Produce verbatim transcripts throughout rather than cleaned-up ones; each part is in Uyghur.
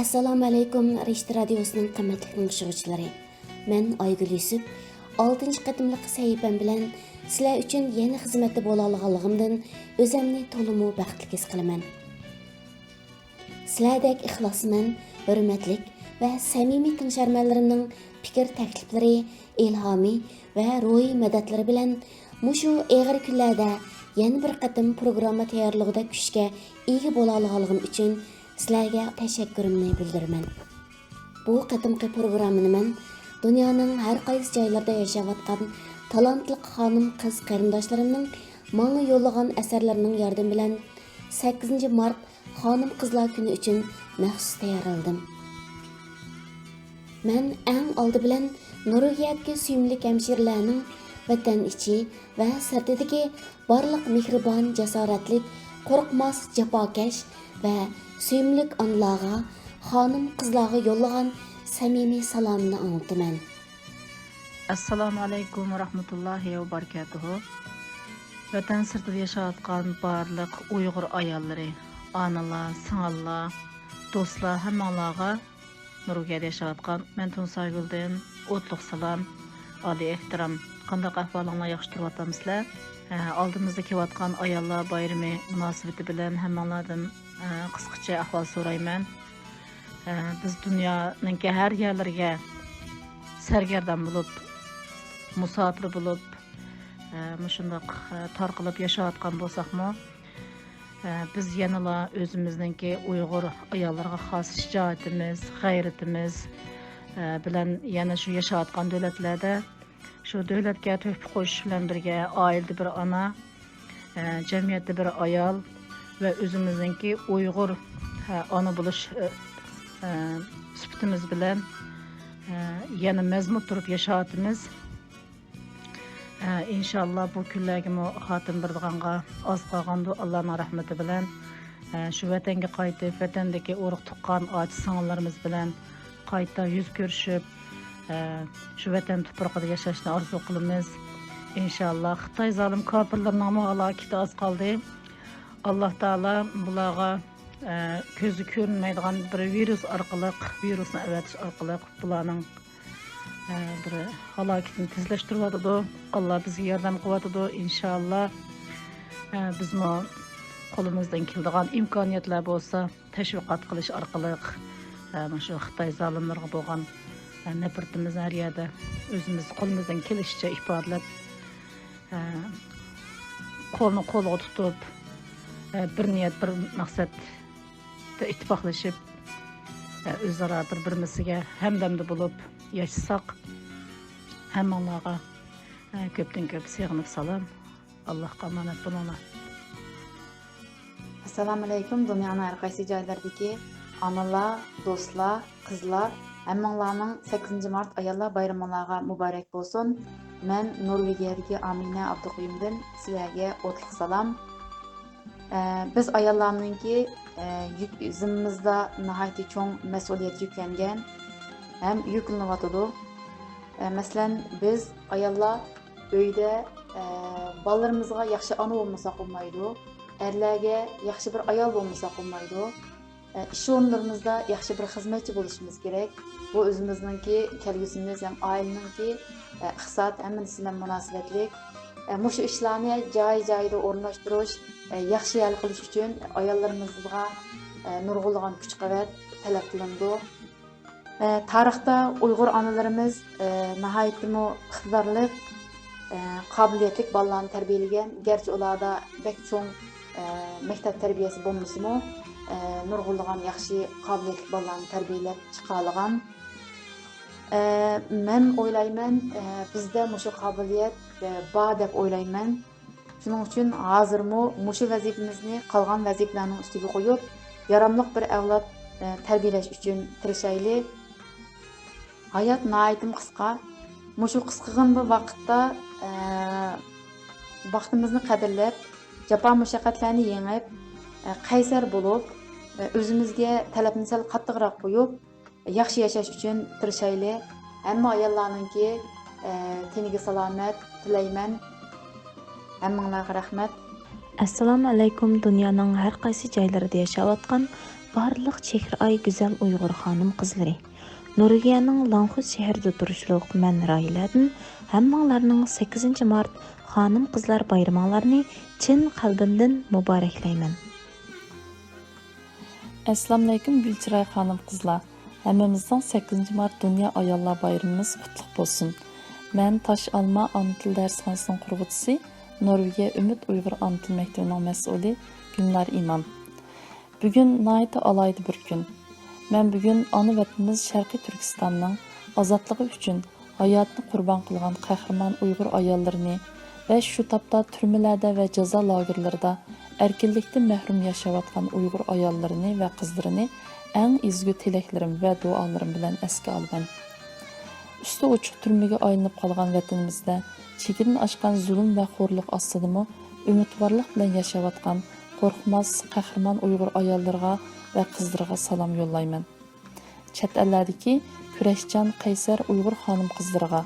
ئەسسالامۇ ئەلەيكۇم، رىشتە رادىيوسىنىڭ قىممەتلىك تىڭشىغۇچىلىرى. مەن ئايگۈل يۈسۈپ، ئالتىنچى قېتىملىق سەھىپەم بىلەن سىلەر ئۈچۈن يەنە خىزمەتتە بولالىغانلىقىمدىن ئۆزەمنى تولىمۇ بەختلىك ھېس قىلىمەن. سىلەردەك ئىخلاسمەن، ھۆرمەتلىك ۋە سەمىمىي تىڭشارمەنلىرىمنىڭ پىكىر تەكلىپلىرى، ئىلھامى ۋە روھىي مەدەتلىرى بىلەن مۇشۇ ئېغىر كۈنلەردە يەنە بىر قېتىم پروگرامما تەييارلىغۇدەك كۈچكە ئىگە بولالىغانلىقىم ئۈچۈن سىلەرگە تەشەككۈرۈمنى بىلدۈرىمەن. بۇ قېتىمقى پروگراممىنى مەن دۇنيانىڭ ھەر قايسى جايلىرىدا ياشاۋاتقان تالانتلىق خانىم-قىز قېرىنداشلىرىمنىڭ ماڭا يوللىغان ئەسەرلىرىنىڭ ياردىمى بىلەن سەككىزىنچى مارت خانىم-قىزلار كۈنى ئۈچۈن مەخسۇس تەييارلىدىم. مەن ئەڭ ئالدى بىلەن نورۋېگىيەدىكى سۆيۈملۈك ھەمشىرىلەرنىڭ ۋەتەن ئىچى ۋە سىرتىدىكى بارلىق مېھرىبان، جاسارەتلىك، قورقماس، جاپاكەش ۋە سۆيۈملۈك ئانىلارغا خانىم-قىزلارغا يوللىغان سەمىمىي سالامىنى ئاڭلىتىمەن. ئەسسالامۇ ئەلەيكۇم ۋە رەھمەتۇللاھى ۋە بەرىكاتۇھۇ. ۋەتەن سىرتىدا ياشاۋاتقان بارلىق ئۇيغۇر ئاياللىرى، ئانىلار، سىڭىللار، دوستلار، ھەممىڭلارغا نورۋېگىيەدە ياشاۋاتقان مەن تۇنساگۈلدىن ئوتلۇق سالام، ئالىي ئېھتىرام. قانداق ئەھۋالىڭلار، ياخشى تۇرۇۋاتامسىلەر؟ ئە، ئالدىمىزدا كېلىۋاتقان ئاياللار بايرىمى مۇناسىۋىتى بىلەن ھەممىڭلاردىن، ئە، قىسقىچە ئەھۋال سورايمەن. ئە، بىز دۇنيانىڭكى ھەر يەرلىرىگە سەرگەردان بولۇپ، مۇساپىر بولۇپ، ئە، مۇشۇنداق، ئە، تارقىلىپ ياشاۋاتقان بولساقمۇ، ئە، بىز يەنىلا ئۆزىمىزنىڭكى ئۇيغۇر ئاياللىرىغا خاس شىجائىتىمىز، غەيرىتىمىز، ئە، بىلەن يەنە شۇ ياشاۋاتقان دۆلەتلەردە شۇ دۆلەتكە تۆھپە قوشۇش بىلەن بىرگە، ئائىلىدە بىر ئانا، ئە، جەمئىيەتتە بىر ئايال ۋە ئۆزىمىزنىڭكى ئۇيغۇر، ئە، ئانا بولۇش، ئە، ئە، سۈپىتىمىز بىلەن، ئە، يەنە مەزمۇت تۇرۇپ ياشاۋاتىمىز. ئە، ئىنشاللا بۇ كۈنلەرگىمۇ خاتىمە بېرىدىغانغا ئاز قالغاندۇ، ئاللانىڭ رەھمىتى بىلەن، ئە، شۇ ۋەتەنگە قايتىپ، ۋەتەندىكى ئۇرۇق تۇغقان ئاچا سىڭىللىرىمىز بىلەن قايتا يۈز كۆرۈشۈپ، ئە، شۇ ۋەتەن تۇپرىقىدا ياشاشنى ئارزۇ قىلىمىز. ئىنشاللا خىتاي زالىم كاپىرلىرىنىڭمۇ ھالاكىتى ئاز قالدى. ئاللا تائالا بۇلارغا، ئە، كۆزگە كۆرۈنمەيدىغان بىر ۋىرۇس ئارقىلىق، ۋىرۇسنى ئەۋەتىش ئارقىلىق بۇلارنىڭ ئە، بىر ھالاكىتىنى تېزلەشتۈرۈۋاتىدۇ. ئاللا بىزگە ياردەم قىلىۋاتىدۇ، ئىنشاللا. ئە، بىزمۇ قولىمىزدىن كېلىدىغان ئىمكانىيەتلەر بولسا تەشۋىقات قىلىش ئارقىلىق، ئە، مۇشۇ خىتاي زالىملىرىغا بولغان، ئە، نەپرىتىمىزنى ھەر يەردە ئۆزىمىز قولىمىزدىن كېلىشىچە ئىپادىلەپ، ئە، قولنى قولغا تۇتۇپ، ئە، بىر نىيەت، بىر مەقسەت ئىتتىپاقلىشىپ، ئۆزئارا بىر-بىرىمىزگە ھەمدەمدە بولۇپ ياشىساق، ھەممىڭلارغا كۆپتىن كۆپ سېغىنىپ سالام. ئاللاھقا ئامانەت بولۇڭلار. ئەسسالامۇئەلەيكۇم، دۇنيانىڭ ھەر قايسى جايلىرىدىكى ئانىلار، دوستلار، قىزلار، ھەممىڭلارنىڭ سەككىزىنچى مارت ئاياللار بايرىمىڭلارغا مۇبارەك بولسۇن. مەن نورۋېگىيەدىكى ئامىنە ئابدۇقۇيۇمدىن سىلەرگە ئوتلۇق سالام. ئە، بىز ئاياللارنىڭكى، ئە، يۈك، زىممىمىزدا ناھايىتى چوڭ مەسئۇلىيەت يۈكلەنگەن ھەم يۈكلىنىۋاتىدۇ. ئە، مەسىلەن، بىز ئاياللار ئۆيدە، ئە، بالىلىرىمىزغا ياخشى ئانا بولمىساق بولمايدۇ، ئەرلەرگە ياخشى بىر ئايال بولمىساق بولمايدۇ. ئىش ئورۇنلىرىمىزدا ياخشى بىر خىزمەتچى بولۇشىمىز كېرەك. بۇ ئۆزىمىزنىڭكى، كەلگۈسىمىز ھەم ئائىلىنىڭكى ئىقتىساد، ھەممىسى بىلەن مۇناسىۋەتلىك. مۇشۇ ئىشلارنى جايى-جايىدا ئورۇنلاشتۇرۇش، ياخشى ھەل قىلىش ئۈچۈن ئاياللىرىمىزغا نۇرغۇنلىغان كۈچ-قۇۋۋەت تەلەپ قىلىنىدۇ. ئە، تارىختا ئۇيغۇر ئانىلىرىمىز، ئە، ناھايىتىمۇ ئىقتىدارلىق، ئە، قابىلىيەتلىك بالىلارنى تەربىيەلىگەن. گەرچە ئۇلاردا بەك چوڭ، ئە، مەكتەپ تەربىيەسى بولمىسىمۇ، ئە، نۇرغۇنلىغان ياخشى قابىلىيەتلىك بالىلارنى تەربىيەلەپ چىقارالىغان. ئە، مەن ئويلايمەن، ئە، بىزدە مۇشۇ قابىلىيەت، ئە، بار دەپ ئويلايمەن. شۇنىڭ ئۈچۈن ھازىرمۇ مۇشۇ ۋەزىپىمىزنى قالغان ۋەزىپىلەرنىڭ ئۈستىگە قويۇپ، ياراملىق بىر ئەۋلاد، ئە، تەربىيەلەش ئۈچۈن تىرىشايلى. ھايات ناھايىتىمۇ قىسقا. مۇشۇ قىسقىغىنە بىر ۋاقىتتا، ئە، ۋاقتىمىزنى قەدىرلەپ، جاپا-مۇشەققەتلەرنى يېڭىپ، ئە، قەيسەر بولۇپ، ئە، ئۆزىمىزگە تەلەپنى سەل قاتتىقراق قويۇپ، ياخشى ياشاش ئۈچۈن تىرىشايلى. ھەممە ئاياللارنىڭكى، ئە، تېنىگە سالامەت تىلەيمەن. ھەممىڭلارغا رەھمەت. ئەسسالامۇ ئەلەيكۇم، دۇنيانىڭ ھەر قايسى جايلىرىدا ياشاۋاتقان بارلىق چېھرىئاي گۈزەل ئۇيغۇر خانىم-قىزلىرى! نورۋېگىيەنىڭ لانخۇس شەھىرىدە تۇرۇشلۇق مەن راھىلەدىن ھەممىڭلارنىڭ سەككىزىنچى مارت خانىم-قىزلار بايرىمىڭلارنى چىن قەلبىمدىن مۇبارەكلەيمەن. ئەسسالامۇئەلەيكۇم، گۈلچىراي خانىم-قىزلار! ھەممىمىزنىڭ سەككىزىنچى مارت دۇنيا ئاياللار بايرىمىمىز قۇتلۇق بولسۇن! مەن تاش ئالما ئانا تىل دەرسخانىسىنىڭ قۇرغۇچىسى، نورۋېگىيە ئۈمىد ئۇيغۇر ئانا تىل مەكتىپىنىڭ مەسئۇلى گۈلنار ئىمام. بۈگۈن ناھايىتى ئالاھىدە بىر كۈن. مەن بۈگۈن ئانا ۋەتىنىمىز شەرقىي تۈركىستاننىڭ ئازادلىقى ئۈچۈن ھاياتىنى قۇربان قىلغان قەھرىمان ئۇيغۇر ئاياللىرىنى ۋە شۇ تاپتا تۈرمىلەردە ۋە جازا لاگېرلىرىدا ئەركىنلىكتىن مەھرۇم ياشاۋاتقان ئۇيغۇر ئاياللىرىنى ۋە قىزلىرىنى ئەڭ ئېزىگۈ تىلەكلىرىم ۋە دۇئالىرىم بىلەن ئەسكە ئالىمەن. ئۈستى ئوچۇق تۈرمىگە ئايلىنىپ قالغان ۋەتىنىمىزدە چېگرىنى ئاشقان زۇلۇم ۋە خورلۇق ئاستىدىمۇ ئۈمىدۋارلىق بىلەن ياشاۋاتقان قورقماس قەھرىمان ئۇيغۇر ئاياللىرىغا ۋە قىزلىرىغا سالام يوللايمەن. چەت ئەللەردىكى كۈرەشچان، قەيسەر ئۇيغۇر خانىم-قىزلىرىغا،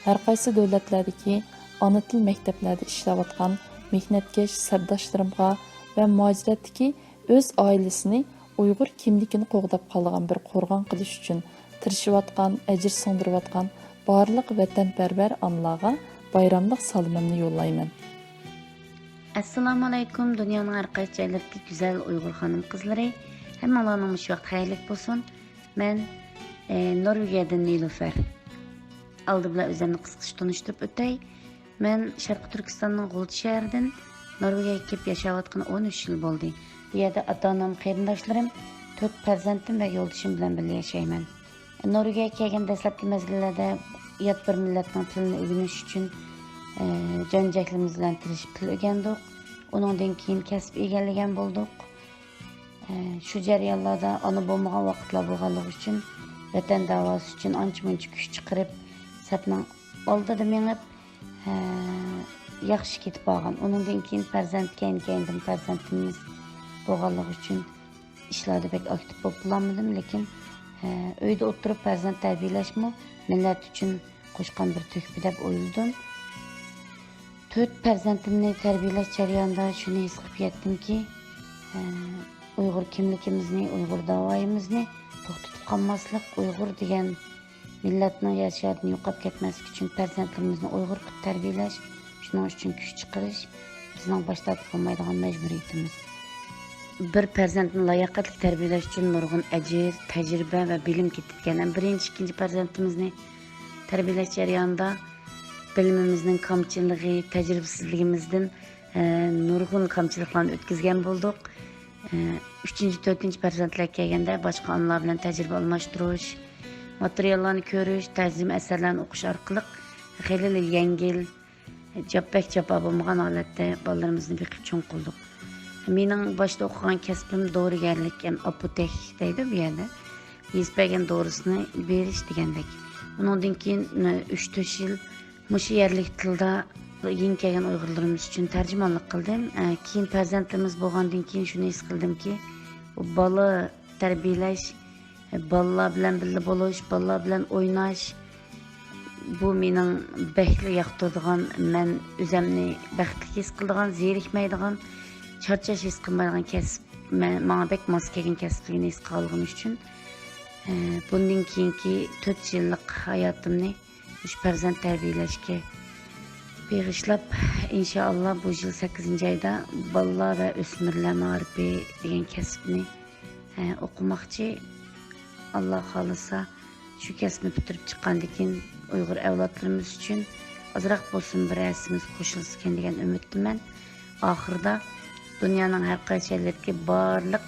ھەرقايسى دۆلەتلەردىكى ئانا تىل مەكتەپلەردە ئىشلەۋاتقان مېھنەتكەش سەپداشلىرىمغا ۋە مۇھاجىرەتتىكى ئۆز ئائىلىسىنى ئۇيغۇر كىملىكىنى قوغداپ قالىدىغان بىر قورغان قىلىش ئۈچۈن تىرىشىۋاتقان، ئەجىر سىڭدۈرۈۋاتقان بارلىق ۋەتەنپەرۋەر ئانىلارغا بايراملىق سالىمىمنى يوللايمەن. ئەسسالامۇئەلەيكۇم، دۇنيانىڭ ھەر قايسى جايلىرىدىكى گۈزەل ئۇيغۇر خانىم-قىزلىرى، ھەممىڭلارنىڭ مۇشۇ ۋاقتى خەيرلىك بولسۇن. مەن، ئە، نورۋېگىيەدىن نىلۇفەر. ئالدى بىلەن ئۆزۈمنى قىسقىچە تونۇشتۇرۇپ ئۆتەي. مەن شەرقىي تۈركىستاننىڭ غۇلجا شەھىرىدىن نورۋېگىيەگە كېلىپ ياشاۋاتقىنى ئون ئۈچ يىل بولدى. بۇ يەردە ئاتا-ئانام، قېرىنداشلىرىم، تۆت پەرزەنتىم ۋە يولدىشىم بىلەن بىللە ياشايمەن. نورۋېگىيەگە كەلگەن دەسلەپكى مەزگىللەردە يات بىر مىللەتنىڭ تىلىنى ئۆگىنىش ئۈچۈن، ئە، جان-جەھلىمىز بىلەن تىرىشىپ تىل ئۆگەندۇق. ئۇنىڭدىن كېيىن كەسىپ ئىگىلىگەن بولدۇق. ئە، شۇ جەريانلاردا ئانا بولمىغان ۋاقىتلار بولغانلىقى ئۈچۈن، ۋەتەن داۋاسى ئۈچۈن ئانچە-مۇنچە كۈچ چىقىرىپ، سەپنىڭ ئالدىدا مېڭىپ، ئە، ياخشى كېتىپ بارغان. ئۇنىڭدىن كېيىن پەرزەنت، كەينى-كەينىدىن پەرزەنتىمىز بولغانلىقى ئۈچۈن، ئىشلاردا بەك ئاكتىپ بولۇپ بولالمىدىم، لېكىن، ئە، ئۆيدە ئولتۇرۇپ پەرزەنت تەربىيەلەشمۇ مىللەت ئۈچۈن قوشقان بىر تۆھپە دەپ ئويلىدىم. تۆت پەرزەنتىمنى تەربىيەلەش جەريانىدا شۇنى ھېس قىلىپ يەتتىمكى، ئە، ئۇيغۇر كىملىكىمىزنى، ئۇيغۇر داۋايىمىزنى توختىتىپ قالماسلىق، ئۇيغۇر دېگەن مىللەتنىڭ يەر شارىدىن يوقاپ كەتمەسلىكى ئۈچۈن پەرزەنتلىرىمىزنى ئۇيغۇر قىلىپ تەربىيەلەش، شۇنىڭ ئۈچۈن كۈچ چىقىرىش بىزنىڭ باش تارتىپ بولمايدىغان مەجبۇرىيىتىمىز. بىر پەرزەنتنى لاياقەتلىك تەربىيەلەش ئۈچۈن نۇرغۇن ئەجىر، تەجرىبە ۋە بىلىم كېتىدىكەن. ھەم بىرىنچى، ئىككىنچى پەرزەنتىمىزنى تەربىيەلەش جەريانىدا بىلىمىمىزنىڭ كامچىللىقى، تەجرىبىسىزلىكىمىزدىن، ئە، نۇرغۇن كامچىلىقلارنى ئۆتكۈزگەن بولدۇق. ئە، ئۈچىنچى، تۆتىنچى پەرزەنتلەرگە كەلگەندە باشقا ئانىلار بىلەن تەجرىبە ئالماشتۇرۇش، ماتېرىياللارنى كۆرۈش، تەرجىمە ئەسەرلەرنى ئوقۇش ئارقىلىق خېلىلا يەڭگىل، جاپ-، بەك جاپا بولمىغان ھالەتتە بالىلىرىمىزنى بېقىپ چوڭ قىلدۇق. مېنىڭ باشتا ئوقۇغان كەسپىم دورىگەرلىك، ھەم ئاپوتېك دەيدۇ بۇ يەردە. يېزىپ بەرگەن دورىسىنى بېرىش دېگەندەك. ئۇنىڭدىن كېيىن، ئۈچ تۆت يىل مۇشۇ يەرلىك تىلدا يېڭى كەلگەن ئۇيغۇرلىرىمىز ئۈچۈن تەرجىمانلىق قىلدىم. ئە، كېيىن پەرزەنتلىرىمىز بولغاندىن كېيىن شۇنى ھېس قىلدىمكى، بۇ بالا تەربىيەلەش، بالىلار بىلەن بىللە بولۇش، بالىلار بىلەن ئويناش، بۇ مېنىڭ بەكلا ياقتۇرىدىغان، مەن ئۆزەمنى بەختلىك ھېس قىلىدىغان، زېرىكمەيدىغان، چارچاش ھېس قىلمايدىغان كەسىپ، مە-، ماڭا بەك ماس كەلگەن كەسىپلىكىنى ھېس قىلغانلىقىم ئۈچۈن، ئە، بۇندىن كېيىنكى تۆت يىللىق ھاياتىمنى مۇشۇ پەرزەنت تەربىيەلەشكە بېغىشلاپ، ئىنشائاللا، بۇ يىل سەككىزىنچى ئايدا بالىلار ۋە ئۆسمۈرلەر مائارىپى دېگەن كەسىپنى، ئە، ئوقۇماقچى. ئاللا خالىسا، شۇ كەسىپنى پۈتتۈرۈپ چىققاندىن كېيىن، ئۇيغۇر ئەۋلادلىرىمىز ئۈچۈن ئازراق بولسىمۇ بىر ھەسسىمىز قوشۇلسىكەن دېگەن ئۈمىدتىمەن. ئاخىرىدا دۇنيانىڭ ھەر قايسى يەرلىرىدىكى بارلىق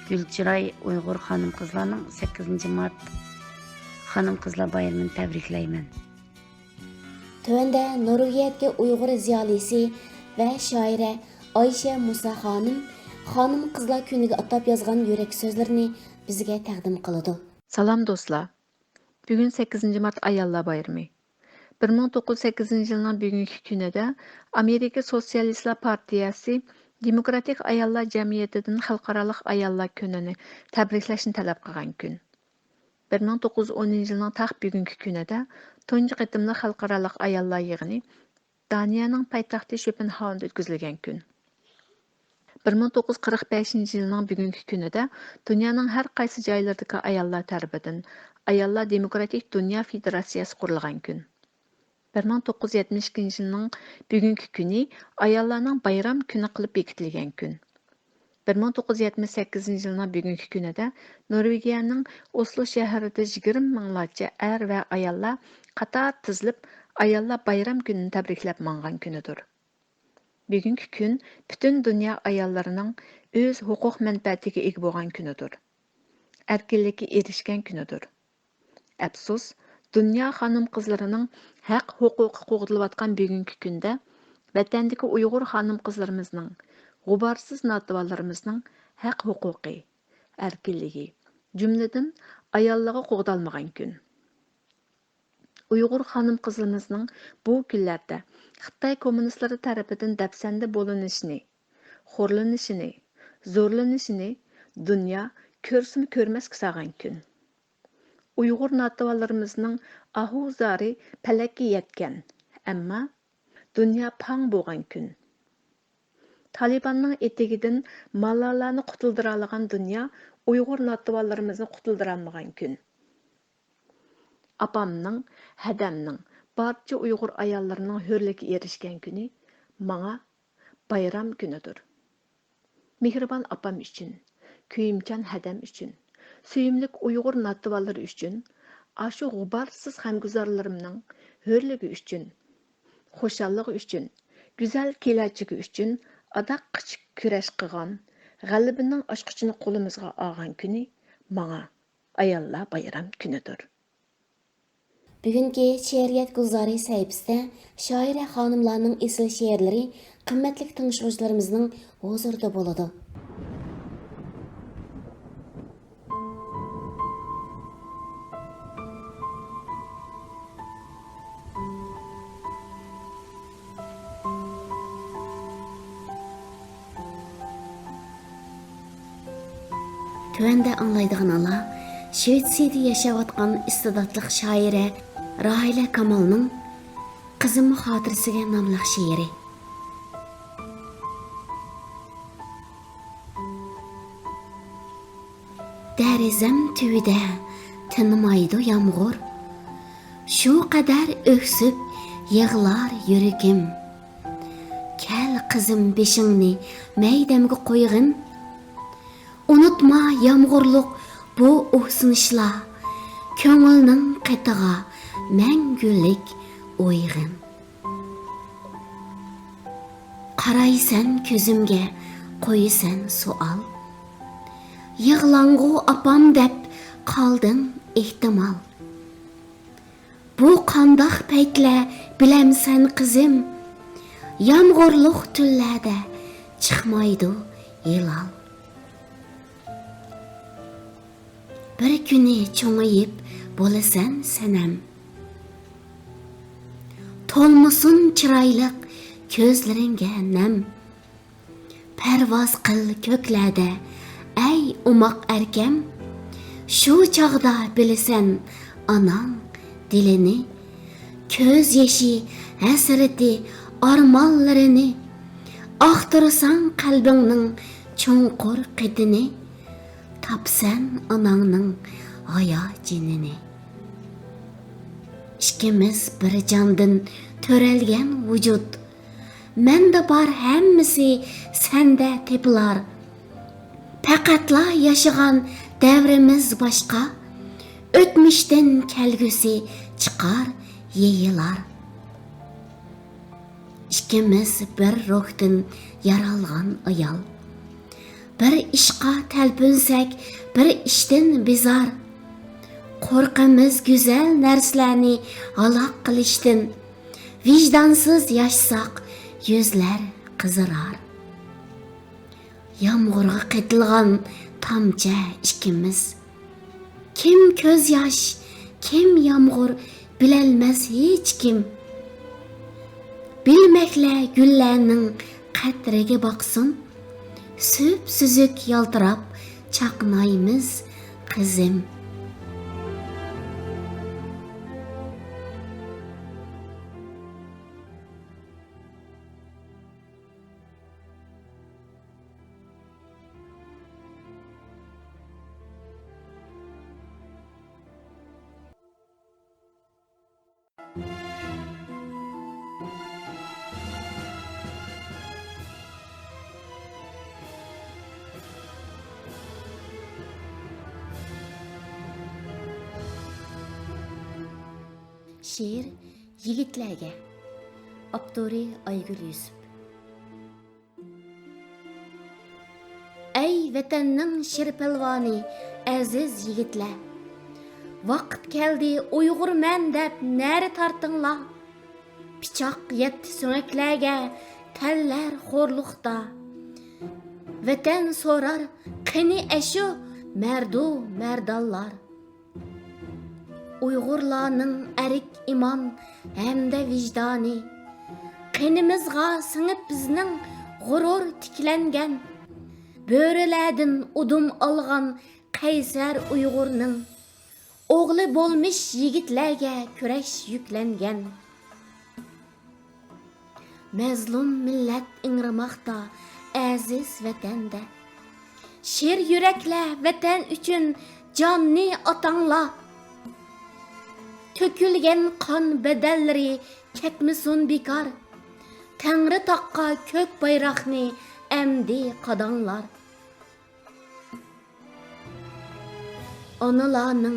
گۈلچىراي ئۇيغۇر خانىم-قىزلارنىڭ سەككىزىنچى مارت خانىم-قىزلار بايرىمىنى تەبرىكلەيمەن. تۆۋەندە نورۋېگىيەدىكى ئۇيغۇر زىيالىيسى ۋە شائىرە ئايشە مۇسا خانىم خانىم-قىزلار كۈنىگە ئاتاپ يازغان يۈرەك سۆزلىرىنى بىزگە تەقدىم قىلىدۇ. سالام دوستلار! بۈگۈن سەككىزىنچى مارت ئاياللار بايرىمى. بىر مىڭ توققۇز يۈز سەككىزىنچى يىلنىڭ بۈگۈنكى كۈنىدە ئامېرىكا سوتسىيالىستلار پارتىيەسى دېموكراتىك ئاياللار جەمئىيىتىدىن خەلقئارالىق ئاياللار كۈنىنى تەبرىكلەشنى تەلەپ قىلغان كۈن. بىر مىڭ توققۇز يۈز ئونىنچى يىلنىڭ تاق بۈگۈنكى كۈنىدە تۇنجى قېتىملىق خەلقئارالىق ئاياللار يىغىنى دانىيەنىڭ پايتەختى شوپېنھاۋندا ئۆتكۈزۈلگەن كۈن. بىر مىڭ توققۇز يۈز قىرىق بەشىنچى يىلنىڭ بۈگۈنكى كۈنىدە دۇنيانىڭ ھەر قايسى جايلىرىدىكى ئاياللار تەرىپىدىن ئاياللار دېموكراتىك دۇنيا فېدېراتسىيەسى قۇرۇلغان كۈن. بىر مىڭ توققۇز يۈز يەتمىش ئىككىنچى يىلنىڭ بۈگۈنكى كۈنى ئاياللارنىڭ بايرام كۈنى قىلىپ بېكىتىلگەن كۈن. بىر مىڭ توققۇز يۈز يەتمىش سەككىزىنچى يىلنىڭ بۈگۈنكى كۈنىدە نورۋېگىيەنىڭ ئوسلو شەھىرىدە يىگىرمە مىڭلارچە ئەر ۋە ئاياللار قاتار تىزىلىپ، ئاياللار بايرام كۈنىنى تەبرىكلەپ ماڭغان كۈنىدۇر. بۈگۈنكى كۈن پۈتۈن دۇنيا ئاياللىرىنىڭ ئۆز ھوقۇق مەنپەئەتىگە ئىگە بولغان كۈنىدۇر. ئەركىنلىككە ئېرىشكەن كۈنىدۇر. ئەپسۇس، دۇنيا خانىم-قىزلىرىنىڭ ھەق-ھوقۇقى قوغدىلىۋاتقان بۈگۈنكى كۈندە، ۋەتەندىكى ئۇيغۇر خانىم-قىزلىرىمىزنىڭ، غۇبارسىز ناتىۋالىرىمىزنىڭ ھەق-ھوقۇقى، ئەركىنلىكى، جۈملىدىن ئاياللىقى قوغدالمىغان كۈن. ئۇيغۇر خانىم-قىزلىرىمىزنىڭ بۇ كۈنلەردە خىتاي كوممۇنىستلىرى تەرىپىدىن دەپسەندە بولۇنۇشىنى، خورلىنىشىنى، زورلىنىشىنى دۇنيا كۆرسىمۇ كۆرمەسكە سالغان كۈن. ئۇيغۇر ناتىۋالىرىمىزنىڭ ئاھۇ-زارى پەلەككە يەتكەن، ئەمما دۇنيا پاڭ بولغان كۈن. تالىباننىڭ ئېتىكىدىن مالالانى قۇتۇلدۇرالىغان دۇنيا ئۇيغۇر ناتىۋالىرىمىزنى قۇتۇلدۇرالمىغان كۈن. ئاپامنىڭ، ھەدەمنىڭ، بارچە ئۇيغۇر ئاياللىرىنىڭ ھۆرلۈككە ئېرىشكەن كۈنى ماڭا بايرام كۈنىدۇر. مېھرىبان ئاپام ئۈچۈن، كۆيۈمچان ھەدەم ئۈچۈن، سۆيۈملۈك ئۇيغۇر ناتىۋالىرى ئۈچۈن، ئاشۇ غۇبارسىز غەمگۈزارلىرىمنىڭ ھۆرلۈكى ئۈچۈن، خۇشاللىقى ئۈچۈن، گۈزەل كېلەچىكى ئۈچۈن ئاداققىچە كۈرەش قىلغان، غەلىبىنىڭ ئاچقۇچىنى قولىمىزغا ئالغان كۈنى ماڭا ئاياللار بايرام كۈنىدۇر. بۈگۈنكى شېئىرىيەت گۈلزارى سەھىپىسىدە شائىرە خانىملارنىڭ ئېسىل شېئىرلىرى قىممەتلىك تىڭشىغۇچىلىرىمىزنىڭ ھۇزۇرىدا بولىدۇ. تۆۋەندە ئاڭلايدىغىنىڭلار شىۋېتسىيىدە ياشاۋاتقان ئىستېداتلىق شائىرە راھىلە كامالنىڭ قىزىم خاتىرىسىگە ناملىق شېئىرى. دېرىزەم تۈۋىدە تىنمايدۇ يامغۇر، شۇ قەدەر ئۆكسۈپ يىغلار يۈرىكىم. كەل قىزىم بېشىڭنى مەيدەمگە قويغىن، ئۇنتۇما يامغۇرلۇق بۇ ئۇھسىنىشلار، كۆڭۈلنىڭ قېتىغا مەڭگۈلۈك ئويغىن. قارايسەن كۆزۈمگە، قويىسەن سوئال. يىغلاڭغۇ ئاپام دەپ قالدىڭ ئېھتىمال. بۇ قانداق پەيتلەر بىلەمسەن قىزىم؟ يامغۇرلۇق تۈنلەردە چىقمايدۇ ھىلال. بىر كۈنى چوڭىيىپ بولىسەن سەنەم، تولمىسۇن چىرايلىق كۆزلىرىڭگە نەم. پەرۋاز قىل كۆكلەردە، ئەي ئوماق ئەركەم، شۇ چاغدا بىلىسەن ئاناڭ دىلىنى. كۆز يېشى، ھەسرىتى، ئارمانلىرىنى، ئاختۇرساڭ قەلبىڭنىڭ چوڭقۇر قېتىنى، تاپسەن ئاناڭنىڭ ھايا جېنىنى. ئىككىمىز بىر جاندىن تۆرەلگەن ۋۇجۇد، مەندە بار ھەممىسى سەندە تېپىلار. پەقەتلا ياشىغان دەۋرىمىز باشقا، ئۆتمۈشتىن كەلگۈسى چىقار، يېيىلار. ئىككىمىز بىر روھتىن يارالغان ئايال. بىر ئىشقا تەلپۈنسەك، بىر ئىشتىن بىزار. قورقىمىز گۈزەل نەرسىلەرنى ھالاك قىلىشتىن. ۋىجدانسىز ياشىساق، يۈزلەر قىزىرار. يامغۇرغا قېتىلغان تامچە ئىككىمىز. كىم كۆز ياش، كىم يامغۇر، بىلەلمەس ھېچكىم. بىلمەكلە گۈللەرنىڭ قەدرىگە باقسۇن، سۈپسۈزۈك يالتىراپ چاقنايمىز قىزىم. شېئىر يىگىتلەرگە. ئاپتورى ئايگۈل يۈسۈپ. ئەي ۋەتەننىڭ شىر پەلۋانى، ئەزىز يىگىتلەر! ۋاقىت كەلدى ئۇيغۇرمەن دەپ نەرە تارتىڭلار. پىچاق يەتتى سۆڭەكلەرگە، تەنلەر خورلۇقتا. ۋەتەن سورار، قېنى ئەشۇ مەردۇ مەردانلار؟ ئۇيغۇرلارنىڭ ئەرك ئىمان ھەمدە ۋىجدانى، قېنىمىزغا سىڭىپ بىزنىڭ غۇرۇر تىكلەنگەن. بۆرىلەردىن ئۇدۇم ئالغان قەيسەر ئۇيغۇرنىڭ، ئوغلى بولمىش يىگىتلەرگە كۈرەش يۈكلەنگەن. مەزلۇم مىللەت ئىڭرىماقتا ئەزىز ۋەتەندە. شىر يۈرەكلەر ۋەتەن ئۈچۈن جاننى ئاتاڭلار. تۆكۈلگەن قان بەدەللىرى كەتمىسۇن بىكار. تەڭرىتاغقا كۆك بايراقنى ئەمدى قاداڭلار. ئانىلارنىڭ،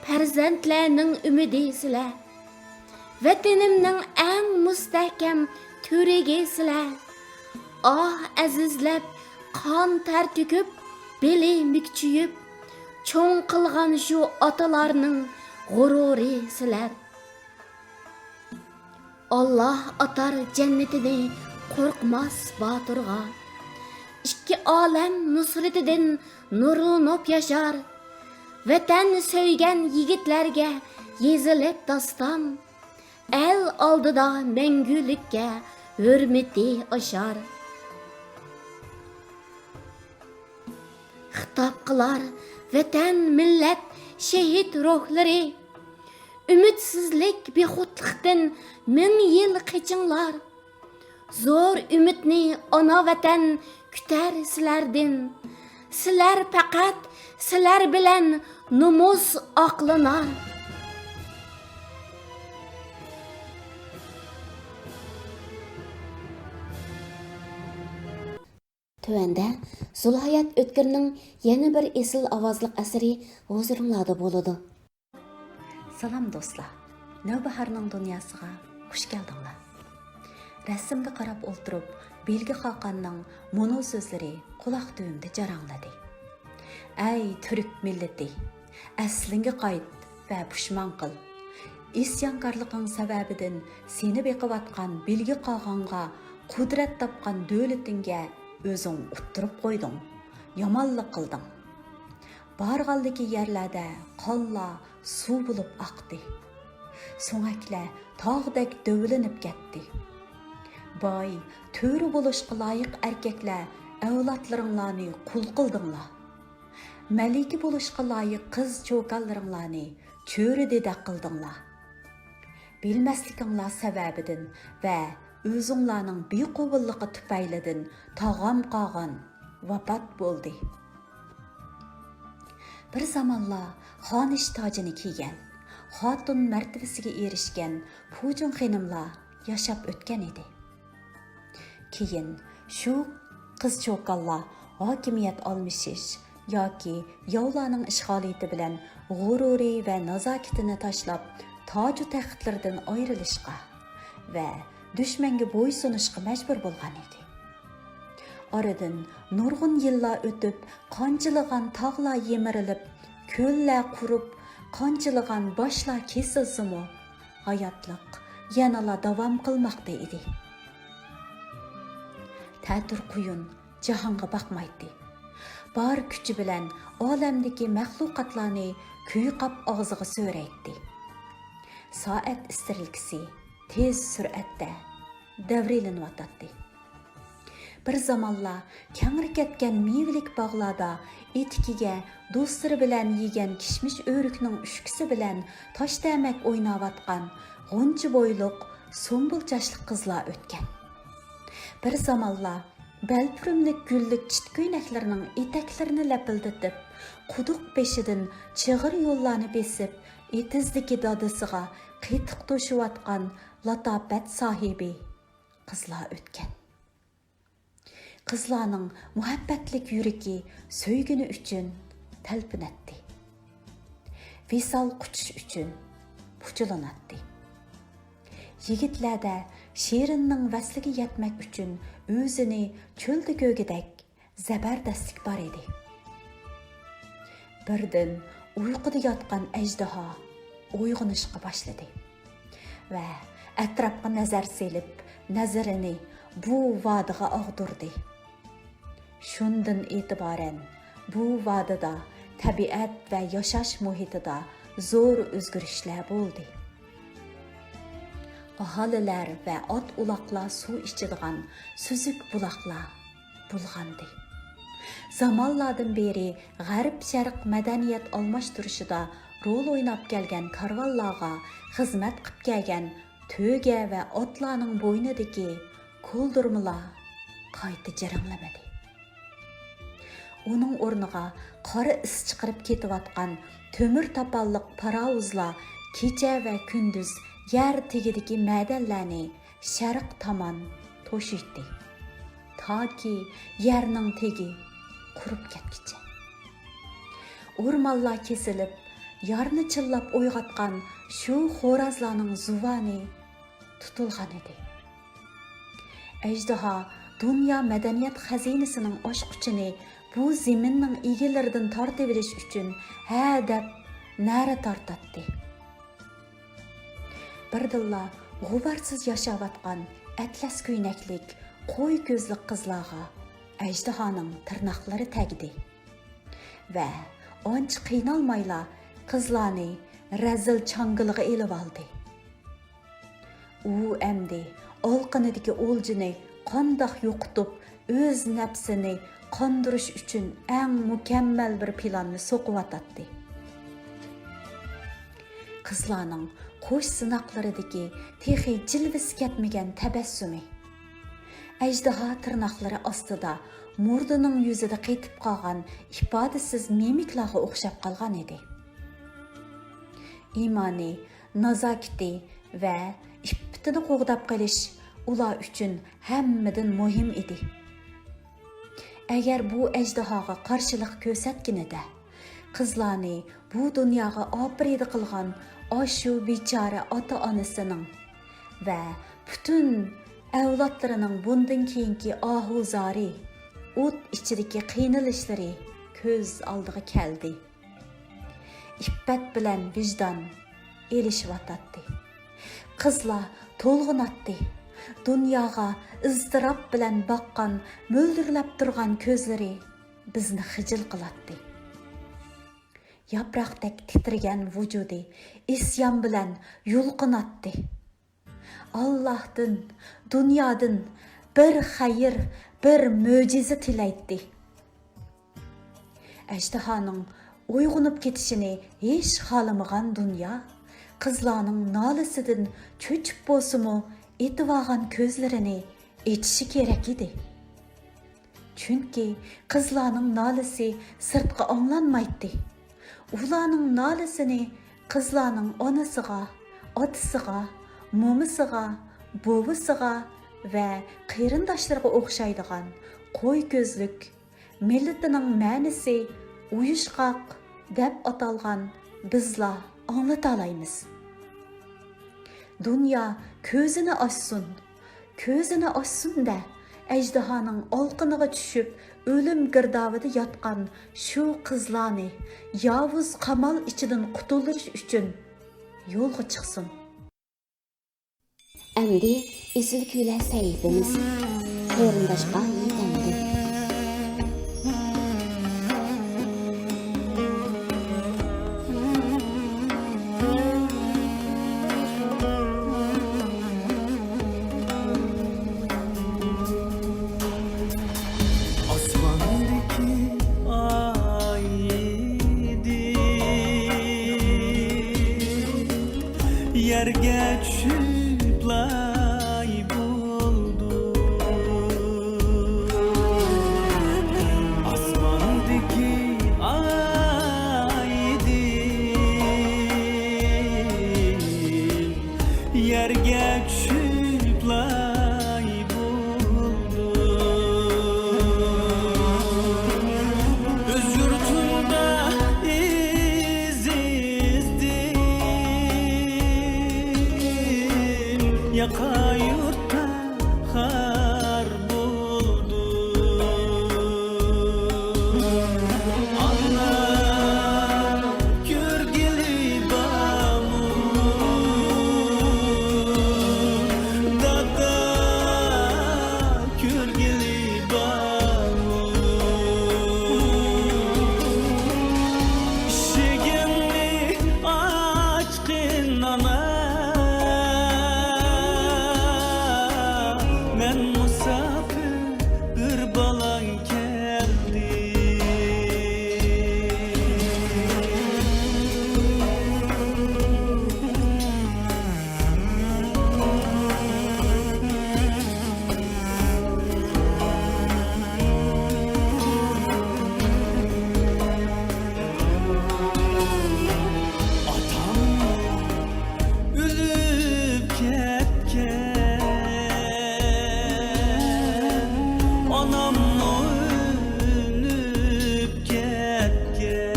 پەرزەنتلەرنىڭ ئۈمىدى سىلەر. ۋەتىنىمنىڭ ئەڭ مۇستەھكەم تۈۋرۈكى سىلەر. ئاھ ئەزىزلەپ، قان تەر تۆكۈپ، بېلى مۈكچىيىپ، چوڭ قىلغان شۇ ئاتىلارنىڭ غۇرۇرى سىلەر. ئاللاھ ئاتار جەننىتىنى قورقماس باتۇرغا. ئىككى ئالەم نۇسرىتىدىن نۇرلىنىپ ياشار. ۋەتەن سۆيگەن يىگىتلەرگە يېزىلىپ داستان. ئەل ئالدىدا مەڭگۈلۈككە ھۆرمىتى ئاشار. خىتاب قىلار ۋەتەن، مىللەت، شېھىت روھلىرى. ئۈمىدسىزلىك، بىخۇدلۇقتىن مىڭ يىل قېچىڭلار. زور ئۈمىدنى ئانا ۋەتەن كۈتەر سىلەردىن. سىلەر پەقەت، سىلەر بىلەن نومۇس ئاقلىنار. تۆۋەندە زۇلھايات ئۆتكۈرنىڭ يەنە بىر ئېسىل ئاۋازلىق ئەسىرى ھۇزۇرۇڭلاردا بولىدۇ. سالام دوستلار، نەۋباھارنىڭ دۇنياسىغا خۇش كەلدىڭلار. رەسىمگە قاراپ ئولتۇرۇپ، بىلگە قاقاننىڭ مۇنۇ سۆزلىرى قۇلاق تۈۋىمدە جاراڭلىدى. ئەي تۈرك مىللىتى! ئەسلىڭگە قايت ۋە پۇشمان قىل. ئىسيانكارلىقىڭ سەۋەبىدىن سېنى بېقىۋاتقان بىلگە قاغانغا قۇدرەت تاپقان دۆلىتىڭگە ئۆزۈڭ ئۇتتۇرۇپ قويدۇڭ، يامانلىق قىلدىڭ. بارغانلىكى يەرلەردە قانلار سۇ بولۇپ ئاقتى. سۆڭەكلەر تاغدەك دۆۋىلىنىپ كەتتى. باي، تۆرە بولۇشقا لايىق ئەركەكلەر ئەۋلادلىرىڭلارنى قۇل قىلدىڭلار. مەلىكە بولۇشقا لايىق قىز چوكانلىرىڭلارنى چۆرە دېدەك قىلدىڭلار. بىلمەسلىكىڭلار سەۋەبىدىن ۋە ئۆزۈڭلارنىڭ بىقوبۇللۇقى تۈپەيلىدىن تاغام قاغان ۋاپات بولدى. بىر زامانلار خانىش تاجىنى كىيگەن، خاتۇن مەرتىۋىسىگە ئېرىشكەن پۇجۇڭ خېنىملار ياشاپ ئۆتكەن ئىدى. كېيىن شۇ قىز چوكانلار ھاكىمىيەت ئالمىشىش ياكى ياۋلارنىڭ ئىشغالىيىتى بىلەن غۇرۇرى ۋە نازاكىتىنى تاشلاپ، تاجۇ تەختلىرىدىن ئايرىلىشقا ۋە دۈشمەنگە بويسۇنۇشقا مەجبۇر بولغان ئىدى. ئارىدىن نۇرغۇن يىللار ئۆتۈپ، قانچىلىغان تاغلار يىمىرىلىپ، كۆللەر قۇرۇپ، قانچىلىغان باشلار كېسىلسىمۇ، ھاياتلىق يەنىلا داۋام قىلماقتا ئىدى. تەتۈر قۇيۇن جاھانغا باقمايتتى. بار كۈچى بىلەن ئالەمدىكى مەخلۇقاتلارنى كۈيقاپ ئاغزىغا سۆرەيتتى. سائەت ئىسترېلكىسى تېز سۈرئەتتە دەۋرىلىنىۋاتاتتى. بىر زامانلار كەڭرى كەتكەن مېۋىلىك باغلاردا ئېتىكىگە دوستلىرى بىلەن يېگەن كىشمىش ئۆرۈكنىڭ ئۈشكىسى بىلەن تاشتەمەك ئويناۋاتقان غۇنچە بويلۇق، سۇمبۇل چاچلىق قىزلار ئۆتكەن. بىر زامانلار بەلپۈرۈملۈك گۈللۈك چىت كۆينەكلىرىنىڭ ئېتەكلىرىنى لەپىلدىتىپ، قۇدۇق بېشىدىن چىغىر يوللارنى بېسىپ، ئېتىزدىكى دادىسىغا قېتىق توشۇۋاتقان لاتاپەت ساھىبى قىزلار ئۆتكەن. قىزلارنىڭ مۇھەببەتلىك يۈرىكى سۆيگىنى ئۈچۈن تەلپۈنەتتى. ۋىسال قۇچۇش ئۈچۈن پۇچىلىناتتى. يىگىتلەردە شېرىننىڭ ۋەسلىگە يەتمەك ئۈچۈن ئۆزىنى چۆلدە كۆرگۈدەك زەبەردەسلىك بار ئىدى. بىردىن ئۇيقۇدا ياتقان ئەجدىھا ئويغىنىشقا باشلىدى ۋە ئەتراپقا نەزەر سېلىپ، نەزىرىنى بۇ ۋادىغا ئاغدۇردى. شۇندىن ئېتىبارەن بۇ ۋادىدا تەبىئەت ۋە ياشاش مۇھىتىدا زور ئۆزگىرىشلەر بولدى. ئاھالىلەر ۋە ئات-ئۇلاقلار سۇ ئىچىدىغان سۈزۈك بۇلاقلار بۇلغاندى. زامانلاردىن بېرى غەرب-شەرق مەدەنىيەت ئالماشتۇرۇشىدا رول ئويناپ كەلگەن كارۋانلارغا خىزمەت قىپ كەلگەن تۆگە ۋە ئاتلارنىڭ بوينىدىكى كولدۇرمىلار قايتا جىرىڭلىمىدى. ئۇنىڭ ئورنىغا قارا ئىس چىقىرىپ كېتىۋاتقان تۆمۈر تاپانلىق پاراۋۇزلار كېچە ۋە كۈندۈز يەر تېگىدىكى مەدەنلەرنى شەرق تامان توشۇيتتى، تاكى يەرنىڭ تېگى قۇرۇپ كەتكىچە. ئورمانلار كېسىلىپ، يارنى چىللاپ ئويغاتقان شۇ خورازلارنىڭ زۇۋانى تۇتۇلغان ئىدى. ئەجدىھا دۇنيا مەدەنىيەت خەزىنىسىنىڭ ئاچقۇچىنى بۇ زېمىننىڭ ئىگىلىرىدىن تارتىۋېلىش ئۈچۈن ھە دەپ نەرە تارتاتتى. بىردىنلا غۇبارسىز ياشاۋاتقان ئەتلەس كۆينەكلىك، قوي كۆزلۈك قىزلارغا ئەجدىھانىڭ تىرناقلىرى تەگدى ۋە ئانچە قىينالمايلا قىزلارنى رەزىل چاڭگىلىغا ئېلىۋالدى. ئۇ ئەمدى ئالىقىنىدىكى ئولجىنى قانداق يوقىتىپ، ئۆز نەپسىنى قاندۇرۇش ئۈچۈن ئەڭ مۇكەممەل بىر پىلاننى سوقۇۋاتاتتى. قىزلارنىڭ قوش سىناقلىرىدىكى تېخى جىلۋىسى كەتمىگەن تەبەسسۇمى ئەجدىھا تىرناقلىرى ئاستىدا مۇردىنىڭ يۈزىدە قېتىپ قالغان ئىپادىسىز مىمىكلارغا ئوخشاپ قالغان ئىدى. ئىمانى، نازاكىتى ۋە ئىپپىتىنى قوغداپ قېلىش ئۇلار ئۈچۈن ھەممىدىن مۇھىم ئىدى. ئەگەر بۇ ئەجدىھاغا قارشىلىق كۆرسەتكىنىدە، قىزلارنى بۇ دۇنياغا ئاپىرىدە قىلغان ئاشۇ بىچارە ئاتا-ئانىسىنىڭ ۋە پۈتۈن ئەۋلادلىرىنىڭ بۇندىن كېيىنكى ئاھۇ-زارى، ئوت ئىچىدىكى قىينىلىشلىرى كۆز ئالدىغا كەلدى. ئىپپەت بىلەن ۋىجدان ئېلىشىۋاتاتتى. قىزلار تولغىناتتى. دۇنياغا ئىزتىراپ بىلەن باققان مۆلدۈرلەپ تۇرغان كۆزلىرى بىزنى خىجىل قىلاتتى. ياپراقتەك تىترىگەن ۋۇجۇدى ئىسيان بىلەن يۇلقۇناتتى. ئاللاھتىن، دۇنيادىن بىر خەير، بىر مۆجىزە تىلەيتتى. ئەجدىھانىڭ ئويغىنىپ كېتىشىنى ھېچ خالىمىغان دۇنيا قىزلارنىڭ نالىسىدىن چۆچۈپ بولسىمۇ ئېتىۋالغان كۆزلىرىنى ئېچىشى كېرەك ئىدى. چۈنكى قىزلارنىڭ نالىسى سىرتقا ئاڭلانمايتتى. ئۇلارنىڭ نالىسىنى قىزلارنىڭ ئانىسىغا، ئاتىسىغا، مومىسىغا، بوۋىسىغا ۋە قېرىنداشلىرىغا ئوخشايدىغان قوي كۆزلۈك، مىللىتىنىڭ مەنىسى ئۇيۇشقاق دەپ ئاتالغان بىزلا ئاڭلىتالايمىز. دۇنيا كۆزىنى ئاچسۇن، كۆزىنى ئاچسۇن-دە، ئەجدىھانىڭ ئالىقىنىغا چۈشۈپ، ئۆلۈم گىردابىدا ياتقان شۇ قىزلارنى ياۋۇز قامال ئىچىدىن قۇتۇلدۇرۇش ئۈچۈن يولغا چىقسۇن. ئەمدى ئېسىل كۈيلەر سەھىپىمىز قېرىنداشقا يېتەمدۇ؟ ئاسماندىكى ئاي يەرگە چۈشۈپ لاي بولدى. ئاسماندىكى ئاي يەرگە چۈشۈپ لاي بولدى. ئۆز يۇرتۇمدا ئىز ئىزدىم. كۆرگىلى بارمۇ؟ ئىشىكىڭنى ئاچقىن، ئانا، مەن مۇساپىر، بىر بالاڭ كەلدى. ئاتام ئۆلۈپ كەتكەن، ئاناممۇ ئۆلۈپ كەتكەن.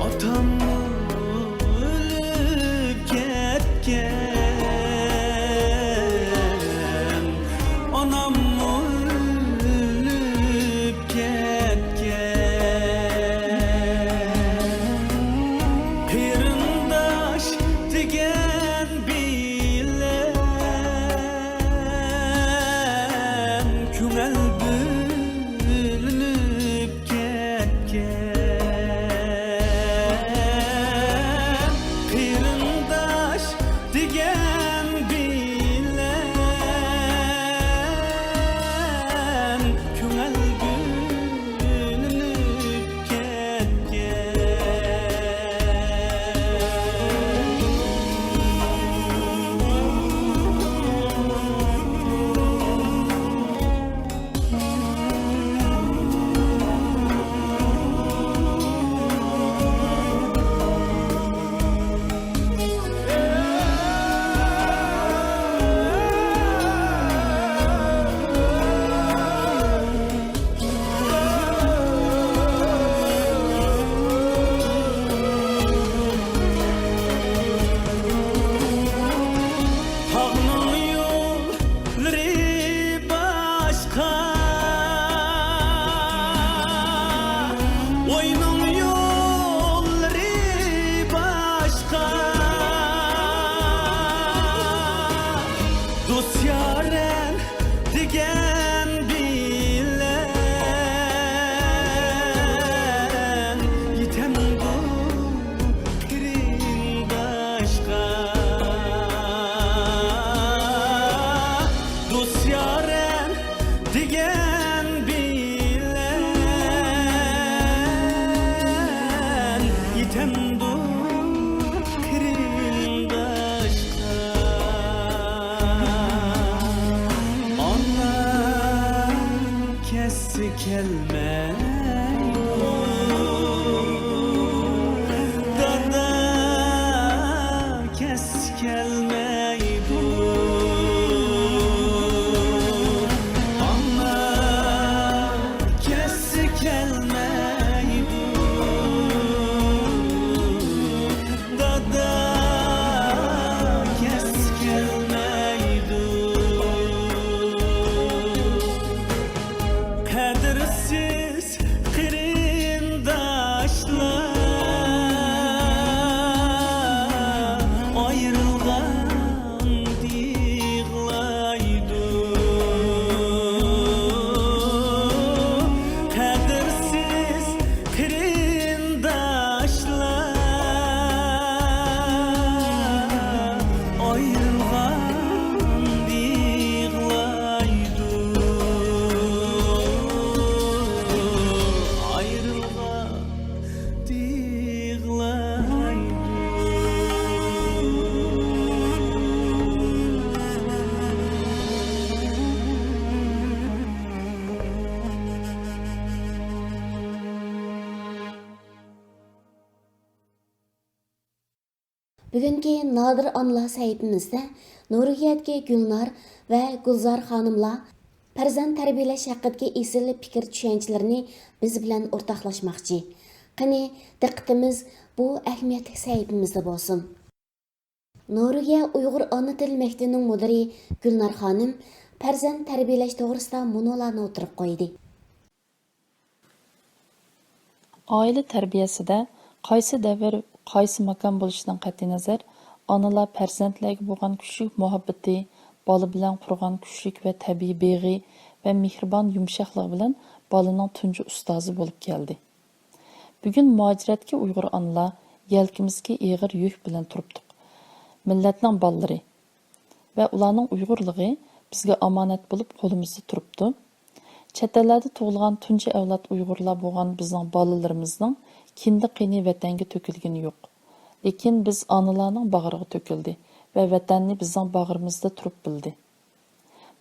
ئاتاممۇ ئۆلۈپ كەتكەن، ئاناممۇ ئۆلۈپ كەتكەن. قېرىنداش دېگەن بىلەن كۆڭۈل بۆلۈنۈپ كەتكەن. قېرىنداش دېگەن بىلەن كۆڭۈل بۆلۈنۈپ كەتكەن. تاغنىڭ يوللىرى باشقا، ئۆينىڭ يوللىرى باشقا. دوست يارەن دېگەن بىلەن يېتەمدۇ قېرىنداشقا؟ دوست يارەن دېگەن بىلەن يېتەمدۇ قېرىنداشقا؟ ئانا كەتسە كەلمەيدۇ، دادا كەتسە كەلمەيدۇ. ئانا كەتسە كەلمەيدۇ، دادا كەتسە كەلمەيدۇ. قەدىرسىز قېرىنداشلار ئايرىلغاندا يىغلايدۇ. قەدىرسىز قېرىنداشلار ئايرىلغاندا يىغلايدۇ. ئايرىلغاندا يىغلايدۇ. بۈگۈنكى نادىر ئانىلار سەھىپىمىزدە نورۋېگىيەدىكى گۈلنار ۋە گۈلزار خانىملار پەرزەنت تەربىيەلەش ھەققىدىكى ئېسىل پىكىر چۈشەنچىلىرىنى بىز بىلەن ئورتاقلاشماقچى. قېنى، دىققىتىمىز بۇ ئەھمىيەتلىك سەھىپىمىزدە بولسۇن. نورۋېگىيە ئۇيغۇر ئانا تىل مەكتىۋىنىڭ مۇدىرى گۈلنار خانىم پەرزەنت تەربىيەلەش توغرىسىدا مۇنۇلارنى ئوتتۇرىغا قويدى. ئائىلە تەربىيەسىدە قايسى دەۋر، قايسى ماكان بولۇشىدىن قەتئىينەزەر، ئانىلار پەرزەنتلەرگە بولغان كۈچلۈك مۇھەببىتى، بالا بىلەن قۇرغان كۈچلۈك ۋە تەبىئىي بېغى ۋە مېھرىبان يۇمشاقلىقى بىلەن بالىنىڭ تۇنجى ئۇستازى بولۇپ كەلدى. بۈگۈن مۇھاجىرەتتىكى ئۇيغۇر ئانىلار يەلكىمىزگە ئېغىر يۈك بىلەن تۇرۇپتۇق. مىللەتنىڭ بالىلىرى ۋە ئۇلارنىڭ ئۇيغۇرلۇقى بىزگە ئامانەت بولۇپ قولىمىزدا تۇرۇپتۇ. چەت ئەللەردە تۇغۇلغان تۇنجى ئەۋلاد ئۇيغۇرلار بولغان بىزنىڭ بالىلىرىمىزنىڭ كىندىك قېنى ۋەتەنگە تۆكۈلگىنى يوق. لېكىن بىز ئانىلارنىڭ باغرىغا تۆكۈلدى ۋە ۋەتەننى بىزنىڭ باغرىمىزدا تۇرۇپ بىلدى.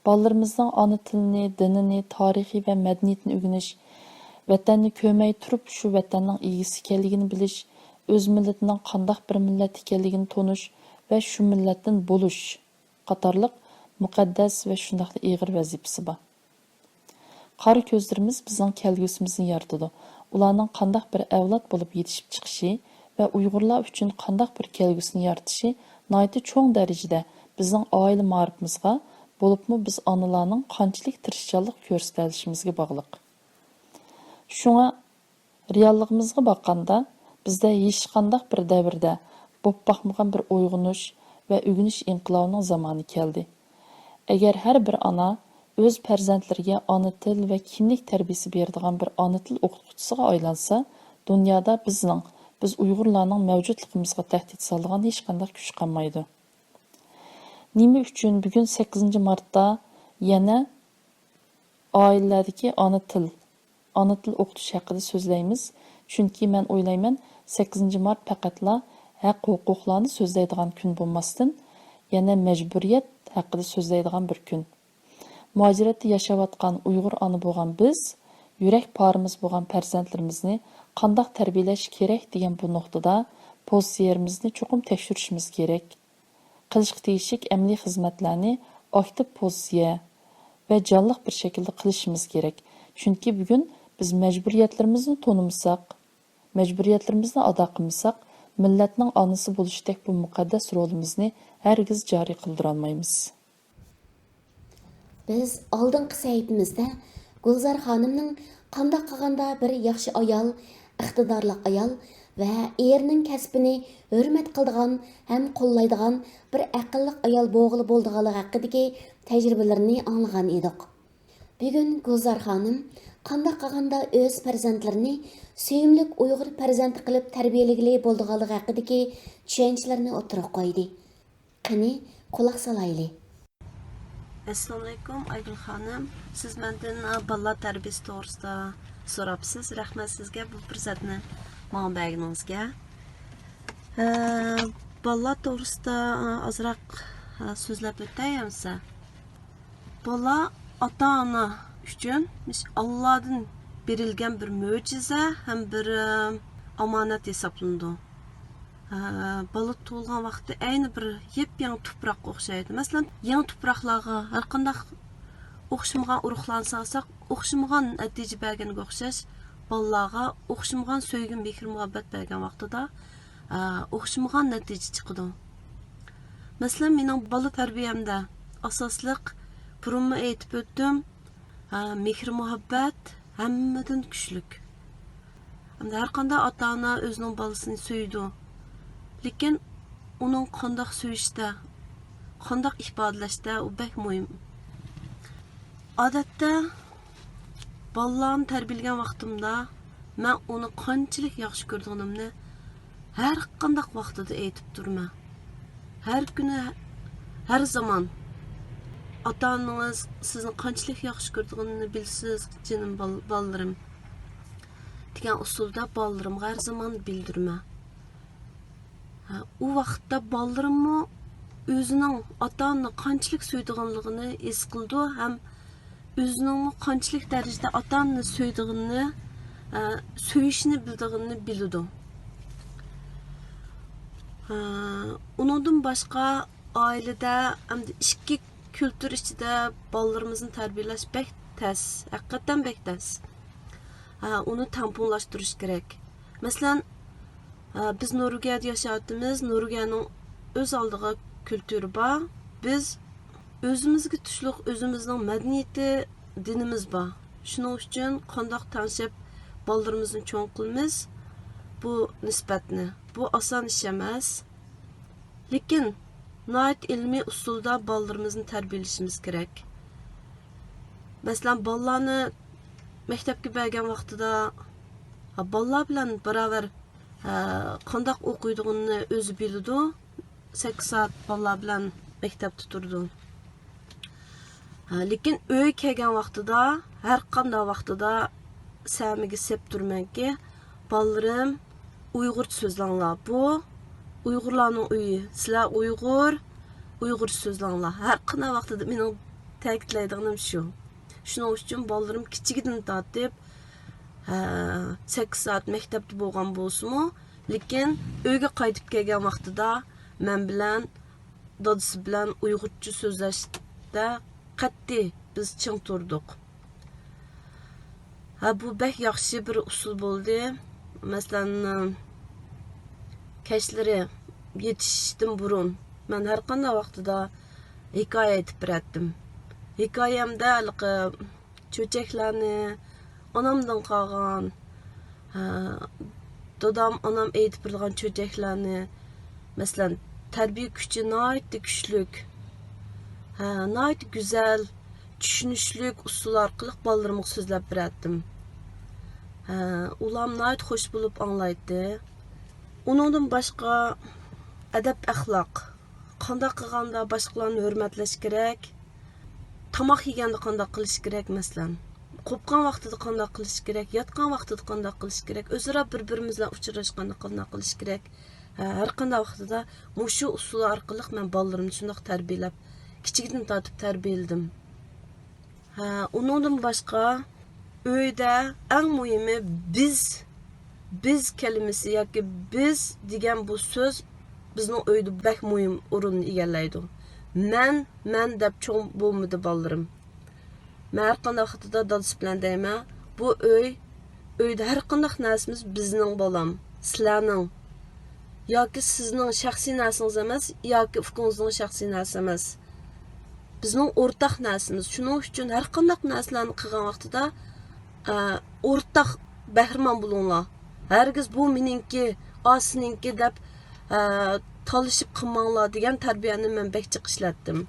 بالىلىرىمىزنىڭ ئانا تىلىنى، دىنىنى، تارىخى ۋە مەدەنىيىتىنى ئۆگىنىش، ۋەتەننى كۆرمەي تۇرۇپ شۇ ۋەتەننىڭ ئىگىسى ئىكەنلىكىنى بىلىش، ئۆز مىللىتىنىڭ قانداق بىر مىللەت ئىكەنلىكىنى تونۇش ۋە شۇ مىللەتتىن بولۇش قاتارلىق مۇقەددەس ۋە شۇنداقلا ئېغىر ۋەزىپىسى بار. قارا كۆزلىرىمىز بىزنىڭ كەلگۈسىمىزنى يارىتىدۇ. ئۇلارنىڭ قانداق بىر ئەۋلاد بولۇپ يېتىشىپ چىقىشى ۋە ئۇيغۇرلار ئۈچۈن قانداق بىر كەلگۈسىنى يارىتىشى ناھايىتى چوڭ دەرىجىدە بىزنىڭ ئائىلە مائارىپىمىزغا، بولۇپمۇ بىز ئانىلارنىڭ قانچىلىك تىرىشچانلىق كۆرسىتەلىشىمىزگە باغلىق. شۇڭا، رېئاللىقىمىزغا باققاندا، بىزدە ھېچقانداق بىر دەۋردە بولۇپ باقمىغان بىر ئويغىنىش ۋە ئۆگىنىش ئىنقىلابىنىڭ زامانى كەلدى. ئەگەر ھەر بىر ئانا ئۆز پەرزەنتلىرىگە ئانا تىل ۋە كىملىك تەربىيىسى بېرىدىغان بىر ئانا تىل ئوقۇتقۇچىسىغا ئايلانسا، دۇنيادا بىزنىڭ، بىز ئۇيغۇرلارنىڭ مەۋجۇتلۇقىمىزغا تەھدىت سالىدىغان ھېچقانداق كۈچ قالمايدۇ. نېمە ئۈچۈن بۈگۈن سەككىزىنچى مارتتا يەنە ئائىلىلەردىكى ئانا تىل، ئانا تىل ئوقۇتۇش ھەققىدە سۆزلەيمىز؟ چۈنكى مەن ئويلايمەن، سەككىزىنچى مارت پەقەتلا ھەق-ھوقۇقلارنى سۆزلەيدىغان كۈن بولماستىن، يەنە مەجبۇرىيەت ھەققىدە سۆزلەيدىغان بىر كۈن. مۇھاجىرەتتە ياشاۋاتقان ئۇيغۇر ئانا بولغان بىز، يۈرەك پارىمىز بولغان پەرزەنتلىرىمىزنى قانداق تەربىيەلەش كېرەك دېگەن بۇ نۇقتىدا پوزىتسىيەمىزنى چوقۇم تەكشۈرۈشىمىز كېرەك. قىلىشقا تېگىشلىك ئەمەلىي خىزمەتلەرنى ئاكتىپ پوزىتسىيە ۋە جانلىق بىر شەكىلدە قىلىشىمىز كېرەك. چۈنكى بۈگۈن بىز مەجبۇرىيەتلىرىمىزنى تونۇمىساق، مەجبۇرىيەتلىرىمىزنى ئادا قىلمىساق، مىللەتنىڭ ئانىسى بولۇشتەك بۇ مۇقەددەس رولىمىزنى ھەرگىز جارى قىلدۇرالمايمىز. بىز ئالدىنقى سەھىپىمىزدە گۈلزار خانىمنىڭ قانداق قىلغاندا بىر ياخشى ئايال، ئىقتىدارلىق ئايال ۋە ئېرىنىڭ كەسپىنى ھۆرمەت قىلىدىغان ھەم قوللايدىغان بىر ئەقىللىق ئايال بولغىلى بولىدىغانلىقى ھەققىدىكى تەجرىبىلىرىنى ئاڭلىغان ئىدۇق. بۈگۈن گۈلزار خانىم قانداق قىلغاندا ئۆز پەرزەنتلىرىنى سۆيۈملۈك ئۇيغۇر پەرزەنتى قىلىپ تەربىيەلىگىلى بولىدىغانلىقى ھەققىدىكى چۈشەنچىلىرىنى ئوتتۇرىغا قويدى. قېنى، قۇلاق سالايلى. ئەسسالامۇئەلەيكۇم، ئايگۈل خانىم. سىز مەندىن، ئا، بالىلار تەربىيىسى توغرىسىدا سوراپسىز. رەھمەت سىزگە بۇ پۇرسەتنى ماڭا بەرگىنىڭىزگە. ئە، بالىلار توغرىسىدا، ئا، ئازراق، ئا، سۆزلەپ ئۆتەي ئەمسە. بالا ئاتا-ئانا ئۈچۈن مۇش ئاللادىن بېرىلگەن بىر مۆجىزە ھەم بىر، ئە، ئامانەت ھېسابلىنىدۇ. ئە، بالا تۇغۇلغان ۋاقتى ئەينى بىر يېپيېڭى تۇپراققا ئوخشايدۇ. مەسىلەن، يېڭى تۇپراقلارغا ھەرقانداق ئوخشىمىغان ئۇرۇقلارنى سالساق، ئوخشىمىغان نەتىجە بەرگەنگە ئوخشاش، بالىلارغا ئوخشىمىغان سۆيگۈ، مېھىر-مۇھەببەت بەرگەن ۋاقتىدا، ئە، ئوخشىمىغان نەتىجە چىقىدۇ. مەسىلەن، مېنىڭ بالا تەربىيەمدە ئاساسلىق، بۇرۇنمۇ ئېيتىپ ئۆتتۈم، ئە، مېھىر-مۇھەببەت ھەممىدىن كۈچلۈك. ئەمدى ھەرقانداق ئاتا-ئانا ئۆزىنىڭ بالىسىنى سۆيىدۇ. لېكىن ئۇنىڭ قانداق سۆيۈشتە، قانداق ئىپادىلەشتە ئۇ بەك مۇھىم. ئادەتتە بالىلارنى تەربىيەلىگەن ۋاقتىمدا مەن ئۇنى قانچىلىك ياخشى كۆرىدىغىنىمنى ھەر قانداق ۋاقتىدا ئېيتىپ تۇرىمەن. ھەر كۈنى، ھەر زامان ئاتا-ئانىڭىز سىزنى قانچىلىك ياخشى كۆرىدىغىنىنى بىلىسىز، جېنىم بال-، بالىلىرىم، دېگەن ئۇسۇلدا بالىلىرىمغا ھەر زامان بىلدۈرىمەن. ھە، ئۇ ۋاقىتتا بالىلىرىممۇ ئۆزىنىڭ ئاتا-ئانىنى قانچىلىك سۆيىدىغانلىقىنى ھېس قىلىدۇ ھەم ئۆزىنىڭمۇ قانچىلىك دەرىجىدە ئاتا-ئانىنى سۆيىدىغىنىنى، ئە، سۆيۈشنى بىلىدىغىنىنى بىلىدۇ. ئە، ئۇنىڭدىن باشقا ئائىلىدە ئەمدى ئىككى كۈلتۈر ئىچىدە بالىلىرىمىزنى تەربىيەلەش بەك تەس، ھەقىقەتەن بەك تەس. ئە، ئۇنى تەڭپۇڭلاشتۇرۇش كېرەك. مەسىلەن، ئە، بىز نورۋېگىيەدە ياشاۋاتىمىز. نورۋېگىيەنىڭ ئۆز ئالدىغا كۈلتۈرى بار. بىز ئۆزىمىزگە تۇشلۇق ئۆزىمىزنىڭ مەدەنىيىتى، دىنىمىز بار. شۇنىڭ ئۈچۈن قانداق تەڭشەپ بالىلىرىمىزنى چوڭ قىلىمىز؟ بۇ نىسبەتنى. بۇ ئاسان ئىش ئەمەس. لېكىن ناھايىتى ئىلمىي ئۇسۇلدا بالىلىرىمىزنى تەربىيەلىشىمىز كېرەك. مەسىلەن، بالىلارنى مەكتەپكە بەرگەن ۋاقتىدا، ھە، بالىلار بىلەن باراۋەر، ھە، قانداق ئوقۇيدىغىنىنى ئۆزى بىلىدۇ. سەككىز سائەت بالىلار بىلەن مەكتەپتە تۇرىدۇ. ھە، لېكىن ئۆيگە كەلگەن ۋاقتىدا، ھەر قانداق ۋاقتىدا سەمىگە سېپ تۇرىمەنكى، بالىلىرىم، ئۇيغۇرچە سۆزلەڭلار. بۇ ئۇيغۇرلارنىڭ ئۆيى. سىلەر ئۇيغۇر، ئۇيغۇرچە سۆزلەڭلار. ھەر قانداق ۋاقتىدا مېنىڭ تەكىتلەيدىغىنىم شۇ. شۇنىڭ ئۈچۈن بالىلىرىم كىچىكىدىن تارتىپ، ھە، سەككىز سائەت مەكتەپتە بولغان بولسىمۇ، لېكىن ئۆيگە قايتىپ كەلگەن ۋاقتىدا مەن بىلەن دادىسى بىلەن ئۇيغۇرچە سۆزلەشتە قەتئىي بىز چىڭ تۇردۇق. ھە، بۇ بەك ياخشى بىر ئۇسۇل بولدى. مەسىلەن، كەچلىرى يېتىشتىن بۇرۇن مەن ھەر قانداق ۋاقتىدا ھېكايە ئېيتىپ بېرەتتىم. ھېكايەمدە ھېلىقى چۆچەكلەرنى، ئانامدىن قالغان، ھە، دادام، ئانام ئېيتىپ بېرىدىغان چۆچەكلەرنى، مەسىلەن، تەربىيە كۈچى ناھايىتى كۈچلۈك، ھە، ناھايىتى گۈزەل، چۈشىنىشلىك ئۇسسۇل ئارقىلىق بالىلىرىمغا سۆزلەپ بېرەتتىم. ھە، ئۇلارمۇ ناھايىتى خوش بولۇپ ئاڭلايتتى. ئۇنىڭدىن باشقا ئەدەپ-ئەخلاق، قانداق قىلغاندا باشقىلارنى ھۆرمەتلەش كېرەك، تاماق يېگەندە قانداق قىلىش كېرەك، مەسىلەن، قوپقان ۋاقتىدا قانداق قىلىش كېرەك، ياتقان ۋاقتىدا قانداق قىلىش كېرەك، ئۆزئارا بىر-بىرىمىز بىلەن ئۇچراشقاندا قانداق قىلىش كېرەك، ھە، ھەر قانداق ۋاقتىدا مۇشۇ ئۇسۇل ئارقىلىق مەن بالىلىرىمنى شۇنداق تەربىيەلەپ، كىچىكىدىن تارتىپ تەربىيەلىدىم. ھە، ئۇنىڭدىن باشقا ئۆيدە ئەڭ مۇھىمى بىز، بىز كەلىمىسى ياكى بىز دېگەن بۇ سۆز بىزنىڭ ئۆيدە بەك مۇھىم ئورۇننى ئىگىلەيدۇ. مەن، مەن دەپ چوڭ بولمىدى بالىلىرىم. مەن ھەر قانداق ۋاقتىدا دادىسى بىلەن دەيمەن، بۇ ئۆي، ئۆيدە ھەر قانداق نەرسىمىز بىزنىڭ، بالام، سىلەرنىڭ ياكى سىزنىڭ شەخسىي نەرسىڭىز ئەمەس، ياكى ئۇكىڭىزنىڭ شەخسىي نەرسىسى ئەمەس. بىزنىڭ ئورتاق نەرسىمىز. شۇنىڭ ئۈچۈن ھەر قانداق نەرسىلەرنى قىلغان ۋاقتىدا، ئە، ئورتاق بەھرىمەن بولۇڭلار. ھەرگىز بۇ مېنىڭكى، ئا، سېنىڭكى دەپ، ئە، تالىشىپ قىلماڭلار دېگەن تەربىيەنى مەن بەك جىق ئىشلەتتىم.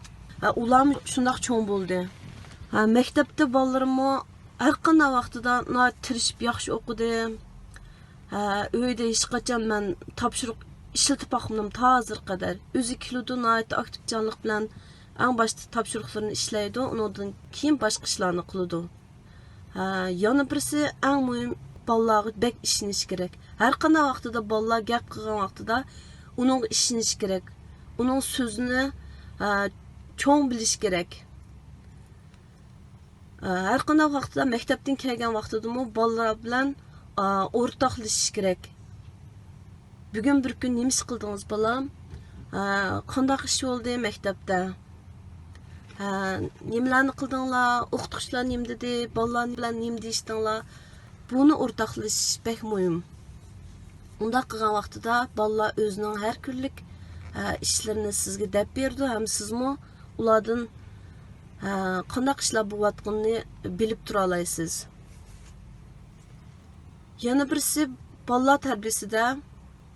ھە، ئۇلارمۇ شۇنداق چوڭ بولدى. ھە، مەكتەپتە بالىلىرىممۇ ھەر قانداق ۋاقتىدا ناھايىتى تىرىشىپ ياخشى ئوقۇدى. ھە، ئۆيدە ھېچقاچان مەن تاپشۇرۇق ئىشلىتىپ باقمىدىم تا ھازىرغا قەدەر. ئۆزى كېلىدۇ، ناھايىتى ئاكتىپچانلىق بىلەن ئەڭ باشتا تاپشۇرۇقلىرىنى ئىشلەيدۇ، ئۇنىڭدىن كېيىن باشقا ئىشلارنى قىلىدۇ. ھە، يەنە بىرسى ئەڭ مۇھىم، بالىلارغا بەك ئىشىنىش كېرەك. ھەر قانداق ۋاقتىدا بالىلار گەپ قىلغان ۋاقتىدا ئۇنىڭغا ئىشىنىش كېرەك. ئۇنىڭ سۆزىنى، ھە، چوڭ بىلىش كېرەك. ھەر قانداق ۋاقىتتا مەكتەپتىن كەلگەن ۋاقتىدىمۇ بالىلار بىلەن، ئا، ئورتاقلىشىش كېرەك. بۈگۈن بىر كۈن نېمە ئىش قىلدىڭىز، بالام؟ ئا، قانداق ئىش بولدى مەكتەپتە؟ ئا، نېمىلەرنى قىلدىڭلار؟ ئوقۇتقۇچىلار نېمە دېدى؟ بالىلار بىلەن نېمە دېيىشتىڭلار؟ بۇنى ئورتاقلىشىش بەك مۇھىم. ئۇنداق قىلغان ۋاقتىدا بالىلار ئۆزىنىڭ ھەر كۈنلۈك، ئا، ئىشلىرىنى سىزگە دەپ بېرىدۇ ھەم سىزمۇ ئۇلاردىن، ھە، قانداق ئىشلار بولۇۋاتقىنىنى بىلىپ تۇرالايسىز. يەنە بىرسى، بالىلار تەربىيىسىدە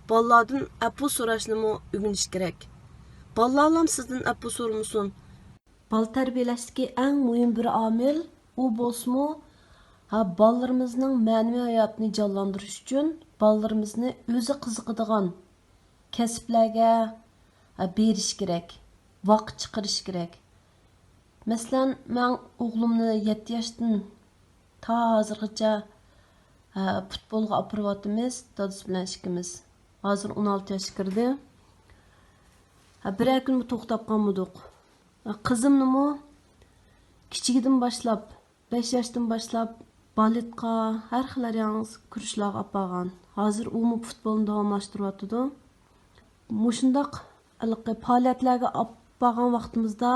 بالىلاردىن ئەپۇ سوراشنىمۇ ئۆگىنىش كېرەك. بالىلارلام سىزدىن ئەپۇ سورىمىسۇن. بالا تەربىيەلەشتىكى ئەڭ مۇھىم بىر ئامىل، ئۇ بولسىمۇ، ھە، بالىلىرىمىزنىڭ مەنىۋى ھاياتىنى جانلاندۇرۇش ئۈچۈن بالىلىرىمىزنى ئۆزى قىزىقىدىغان كەسىپلەرگە، ھە، بېرىش كېرەك، ۋاقىت چىقىرىش كېرەك. مەسىلەن، مەن ئوغلۇمنى يەتتە ياشتىن تا ھازىرغىچە، ھە، پۇتبولغا ئاپىرىۋاتىمىز، دادىسى بىلەن ئىككىمىز. ھازىر ئون ئالتە ياشقا كىردى. ھە، بىرەر كۈنمۇ توختاپ قالمىدۇق. ھە، قىزىمنىمۇ كىچىكىدىن باشلاپ، بەش ياشتىن باشلاپ بالېتقا، ھەر خىل ھەر ياڭ كۈرىشلەرگە ئاپارغان. ھازىر ئۇمۇ پۇتبولنى داۋاملاشتۇرۇۋاتىدۇ. مۇشۇنداق ھېلىقى پائالىيەتلەرگە ئاپارغان ۋاقتىمىزدا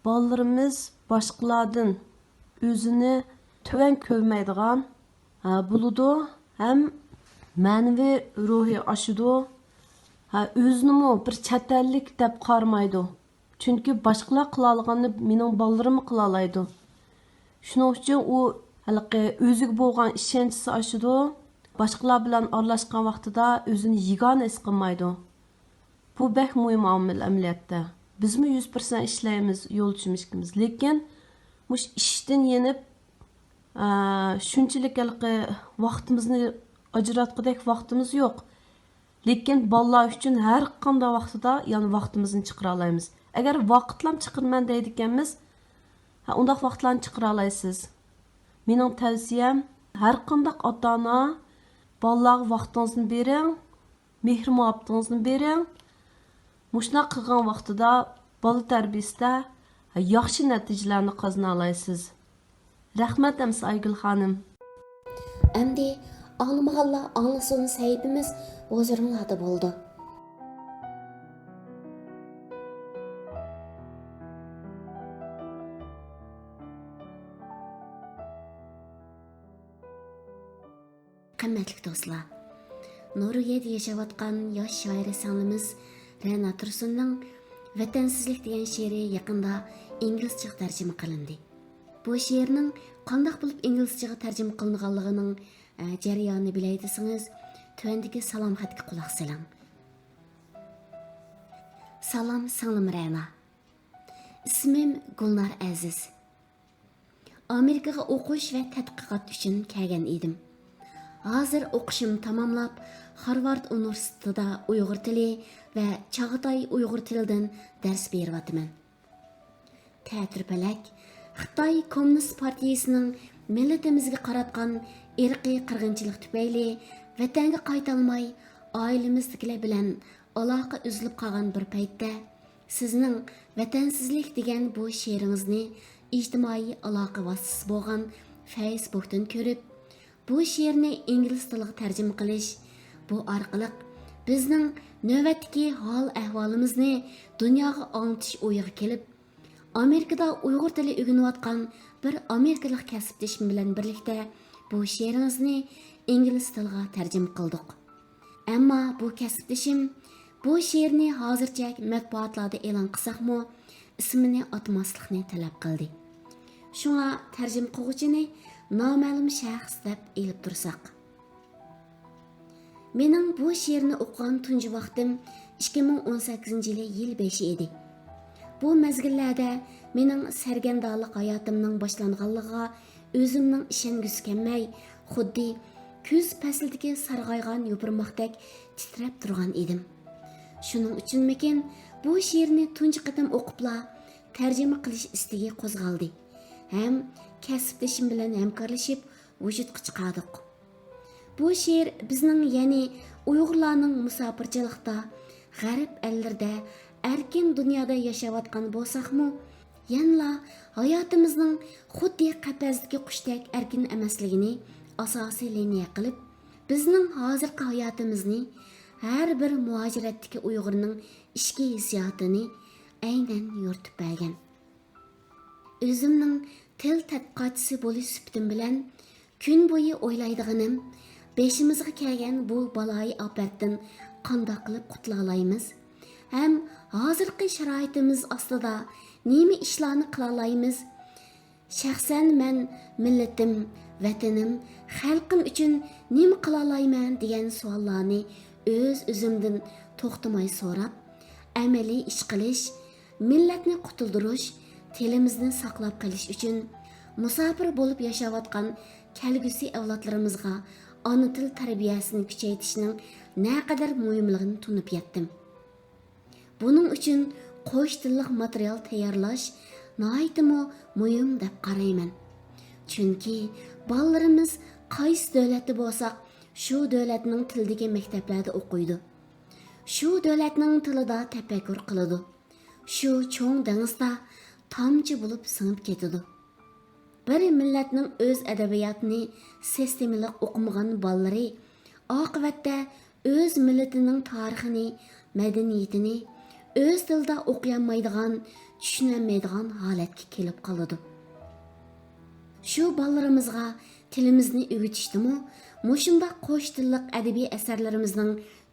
بالىلىرىمىز باشقىلاردىن ئۆزىنى تۆۋەن كۆرمەيدىغان، ھە، بولىدۇ ھەم مەنىۋى روھى ئاشىدۇ. ھە، ئۆزىنىمۇ بىر چەت ئەللىك دەپ قارىمايدۇ. چۈنكى باشقىلار قىلالىغاننى مېنىڭ بالىلىرىممۇ قىلالايدۇ. شۇنىڭ ئۈچۈن ئۇ ھېلىقى ئۆزىگە بولغان ئىشەنچىسى ئاشىدۇ. باشقىلار بىلەن ئارىلاشقان ۋاقتىدا ئۆزىنى يېگانە ھېس قىلمايدۇ. بۇ بەك مۇھىم ئامىل ئەمەلىيەتتە. بىزمۇ يۈز پىرسەنت ئىشلەيمىز، يول چۈمۈشكىمىز. لېكىن مۇشۇ ئىشتىن يېنىپ، ئە، شۇنچىلىك ھېلىقى ۋاقتىمىزنى ئاجراتقۇدەك ۋاقتىمىز يوق. لېكىن بالىلار ئۈچۈن ھەر قانداق ۋاقتىدا، يەنى ۋاقتىمىزنى چىقىرالايمىز. ئەگەر ۋاقىتلام چىقىرىمەن دەيدىكەنمىز، ھە، ئۇنداق ۋاقىتلارنى چىقىرالايسىز. مېنىڭ تەۋسىيەم، ھەر قانداق ئاتا-ئانا، بالىلارغا ۋاقتىڭىزنى بېرىڭ، مېھىر-مۇھەببىتىڭىزنى بېرىڭ. مۇشۇنداق قىلغان ۋاقتىدا بالا تەربىيىسىدە ياخشى نەتىجىلەرنى قازىنالايسىز. رەھمەت ئەمىسە ئايگۈل خانىم. ئەمدى ئاڭلىمىغانلار ئاڭلىسۇن سەھىپىمىز ھۇزۇرۇڭلاردا بولىدۇ. قىممەتلىك دوستلار، نورۋېگىيەدە ياشاۋاتقان ياش شائىرە سىڭلىمىز رەنا تۇرسۇننىڭ ۋەتەنسىزلىك دېگەن شېئىرى يېقىندا ئىنگلىزچىغا تەرجىمە قىلىندى. بۇ شېئىرنىڭ قانداق بولۇپ ئىنگلىزچىغا تەرجىمە قىلىنغانلىقىنىڭ، ئە، جەريانىنى بىلەي دېسىڭىز، تۆۋەندىكى سالام خەتكە قۇلاق سېلىڭ. سالام سىڭلىم رەنا. ئىسمىم گۈلنار ئەزىز. ئامېرىكىغا ئوقۇش ۋە تەتقىقات ئۈچۈن كەلگەن ئىدىم. ھازىر ئوقۇشۇمنى تاماملاپ، خارۋارد ئۇنىۋېرسىتېتىدا ئۇيغۇر تىلى ۋە چاغاتاي ئۇيغۇر تىلىدىن دەرس بېرىۋاتىمەن. تەتۈرپەلەك، خىتاي كوممۇنىست پارتىيىسىنىڭ مىللىتىمىزگە قاراتقان ئىرقىي قىرغىنچىلىق تۈپەيلى ۋەتەنگە قايتالماي، ئائىلىمىزدىكىلەر بىلەن ئالاقە ئۈزۈلۈپ قالغان بىر پەيتتە، سىزنىڭ ۋەتەنسىزلىك دېگەن بۇ شېئىرىڭىزنى ئىجتىمائىي ئالاقە ۋاسىتىسى بولغان فەيسبۇكتىن كۆرۈپ، بۇ شېئىرنى ئىنگلىز تىلىغا تەرجىمە قىلىش، بۇ ئارقىلىق بىزنىڭ نۆۋەتتىكى ھال-ئەھۋالىمىزنى دۇنياغا ئاڭلىتىش ئويىغا كېلىپ، ئامېرىكىدا ئۇيغۇر تىلى ئۆگىنىۋاتقان بىر ئامېرىكىلىق كەسىپدىشىم بىلەن بىرلىكتە بۇ شېئىرىڭىزنى ئىنگلىز تىلىغا تەرجىمە قىلدۇق. ئەمما بۇ كەسىپدىشىم بۇ شېئىرنى ھازىرچە مەتبۇئاتلاردا ئېلان قىلساقمۇ، ئىسمىنى ئاتىماسلىقنى تەلەپ قىلدى. شۇڭا تەرجىمە قىلغۇچىنى نامەلۇم شەخس دەپ ئېلىپ تۇرساق. مېنىڭ بۇ شېئىرنى ئوقۇغان تۇنجى ۋاقتىم ئىككى مىڭ ئون سەككىزىنچى يىلى يىل بېشى ئىدى. بۇ مەزگىللەردە مېنىڭ سەرگەردانلىق ھاياتىمنىڭ باشلانغانلىقىغا ئۆزۈمنىڭ ئىشەنگۈسى كەلمەي، خۇددى كۈز پەسلىدىكى سارغايغان يوپۇرماقتەك تىترەپ تۇرغان ئىدىم. شۇنىڭ ئۈچۈنمىكىن، بۇ شېئىرنى تۇنجى قېتىم ئوقۇپلا تەرجىمە قىلىش ئىستىكى قوزغالدى ھەم كەسىپدىشىم بىلەن ھەمكارلىشىپ ۋۇجۇدقا چىقاردۇق. بۇ شېئىر بىزنىڭ، يەنى ئۇيغۇرلارنىڭ مۇساپىرچىلىقتا غەرب ئەللىرىدە ئەركىن دۇنيادا ياشاۋاتقان بولساقمۇ، يەنىلا ھاياتىمىزنىڭ خۇددى قەپەستىكى قۇشتەك ئەركىن ئەمەسلىكىنى ئاساسىي لىنىيە قىلىپ، بىزنىڭ ھازىرقى ھاياتىمىزنى، ھەر بىر مۇھاجىرەتتىكى ئۇيغۇرنىڭ ئىچكى ھېسسىياتىنى ئەينەن يورۇتۇپ بەرگەن. ئۆزۈمنىڭ تىل تەتقىقاتچىسى بولۇش سۈپىتىم بىلەن كۈن بويى ئويلايدىغىنىم، بېشىمىزغا كەلگەن بۇ بالايىئاپەتتىن قانداق قىلىپ قۇتۇلالايمىز ھەم ھازىرقى شارائىتىمىز ئاستىدا نېمە ئىشلارنى قىلالايمىز؟ شەخسەن مەن مىللىتىم، ۋەتىنىم، خەلقىم ئۈچۈن نېمە قىلالايمەن دېگەن سوئاللارنى ئۆز-ئۆزۈمدىن توختىماي سوراپ، ئەمەلىي ئىش قىلىش، مىللەتنى قۇتۇلدۇرۇش، تىلىمىزنى ساقلاپ قېلىش ئۈچۈن مۇساپىر بولۇپ ياشاۋاتقان كەلگۈسى ئەۋلادلىرىمىزغا ئانا تىل تەربىيەسىنى كۈچەيتىشنىڭ نەقەدەر مۇھىملىقىنى تونۇپ يەتتىم. بۇنىڭ ئۈچۈن قوش تىللىق ماتېرىيال تەييارلاش ناھايىتىمۇ مۇھىم دەپ قارايمەن. چۈنكى بالىلىرىمىز قايسى دۆلەتتە بولساق، شۇ دۆلەتنىڭ تىلىدىكى مەكتەپلەردە ئوقۇيدۇ. شۇ دۆلەتنىڭ تىلىدا تەپەككۇر قىلىدۇ. شۇ چوڭ دېڭىزدا تامچە بولۇپ سىڭىپ كېتىدۇ. بىر مىللەتنىڭ ئۆز ئەدەبىياتىنى سىستېمىلىق ئوقۇمىغان بالىلىرى ئاقىۋەتتە ئۆز مىللىتىنىڭ تارىخىنى، مەدەنىيىتىنى ئۆز تىلىدا ئوقۇيالمايدىغان، چۈشىنەلمەيدىغان ھالەتكە كېلىپ قالىدۇ. شۇ بالىلىرىمىزغا تىلىمىزنى ئۆگىتىشتىمۇ مۇشۇنداق قوش تىللىق ئەدەبىي ئەسەرلىرىمىزنىڭ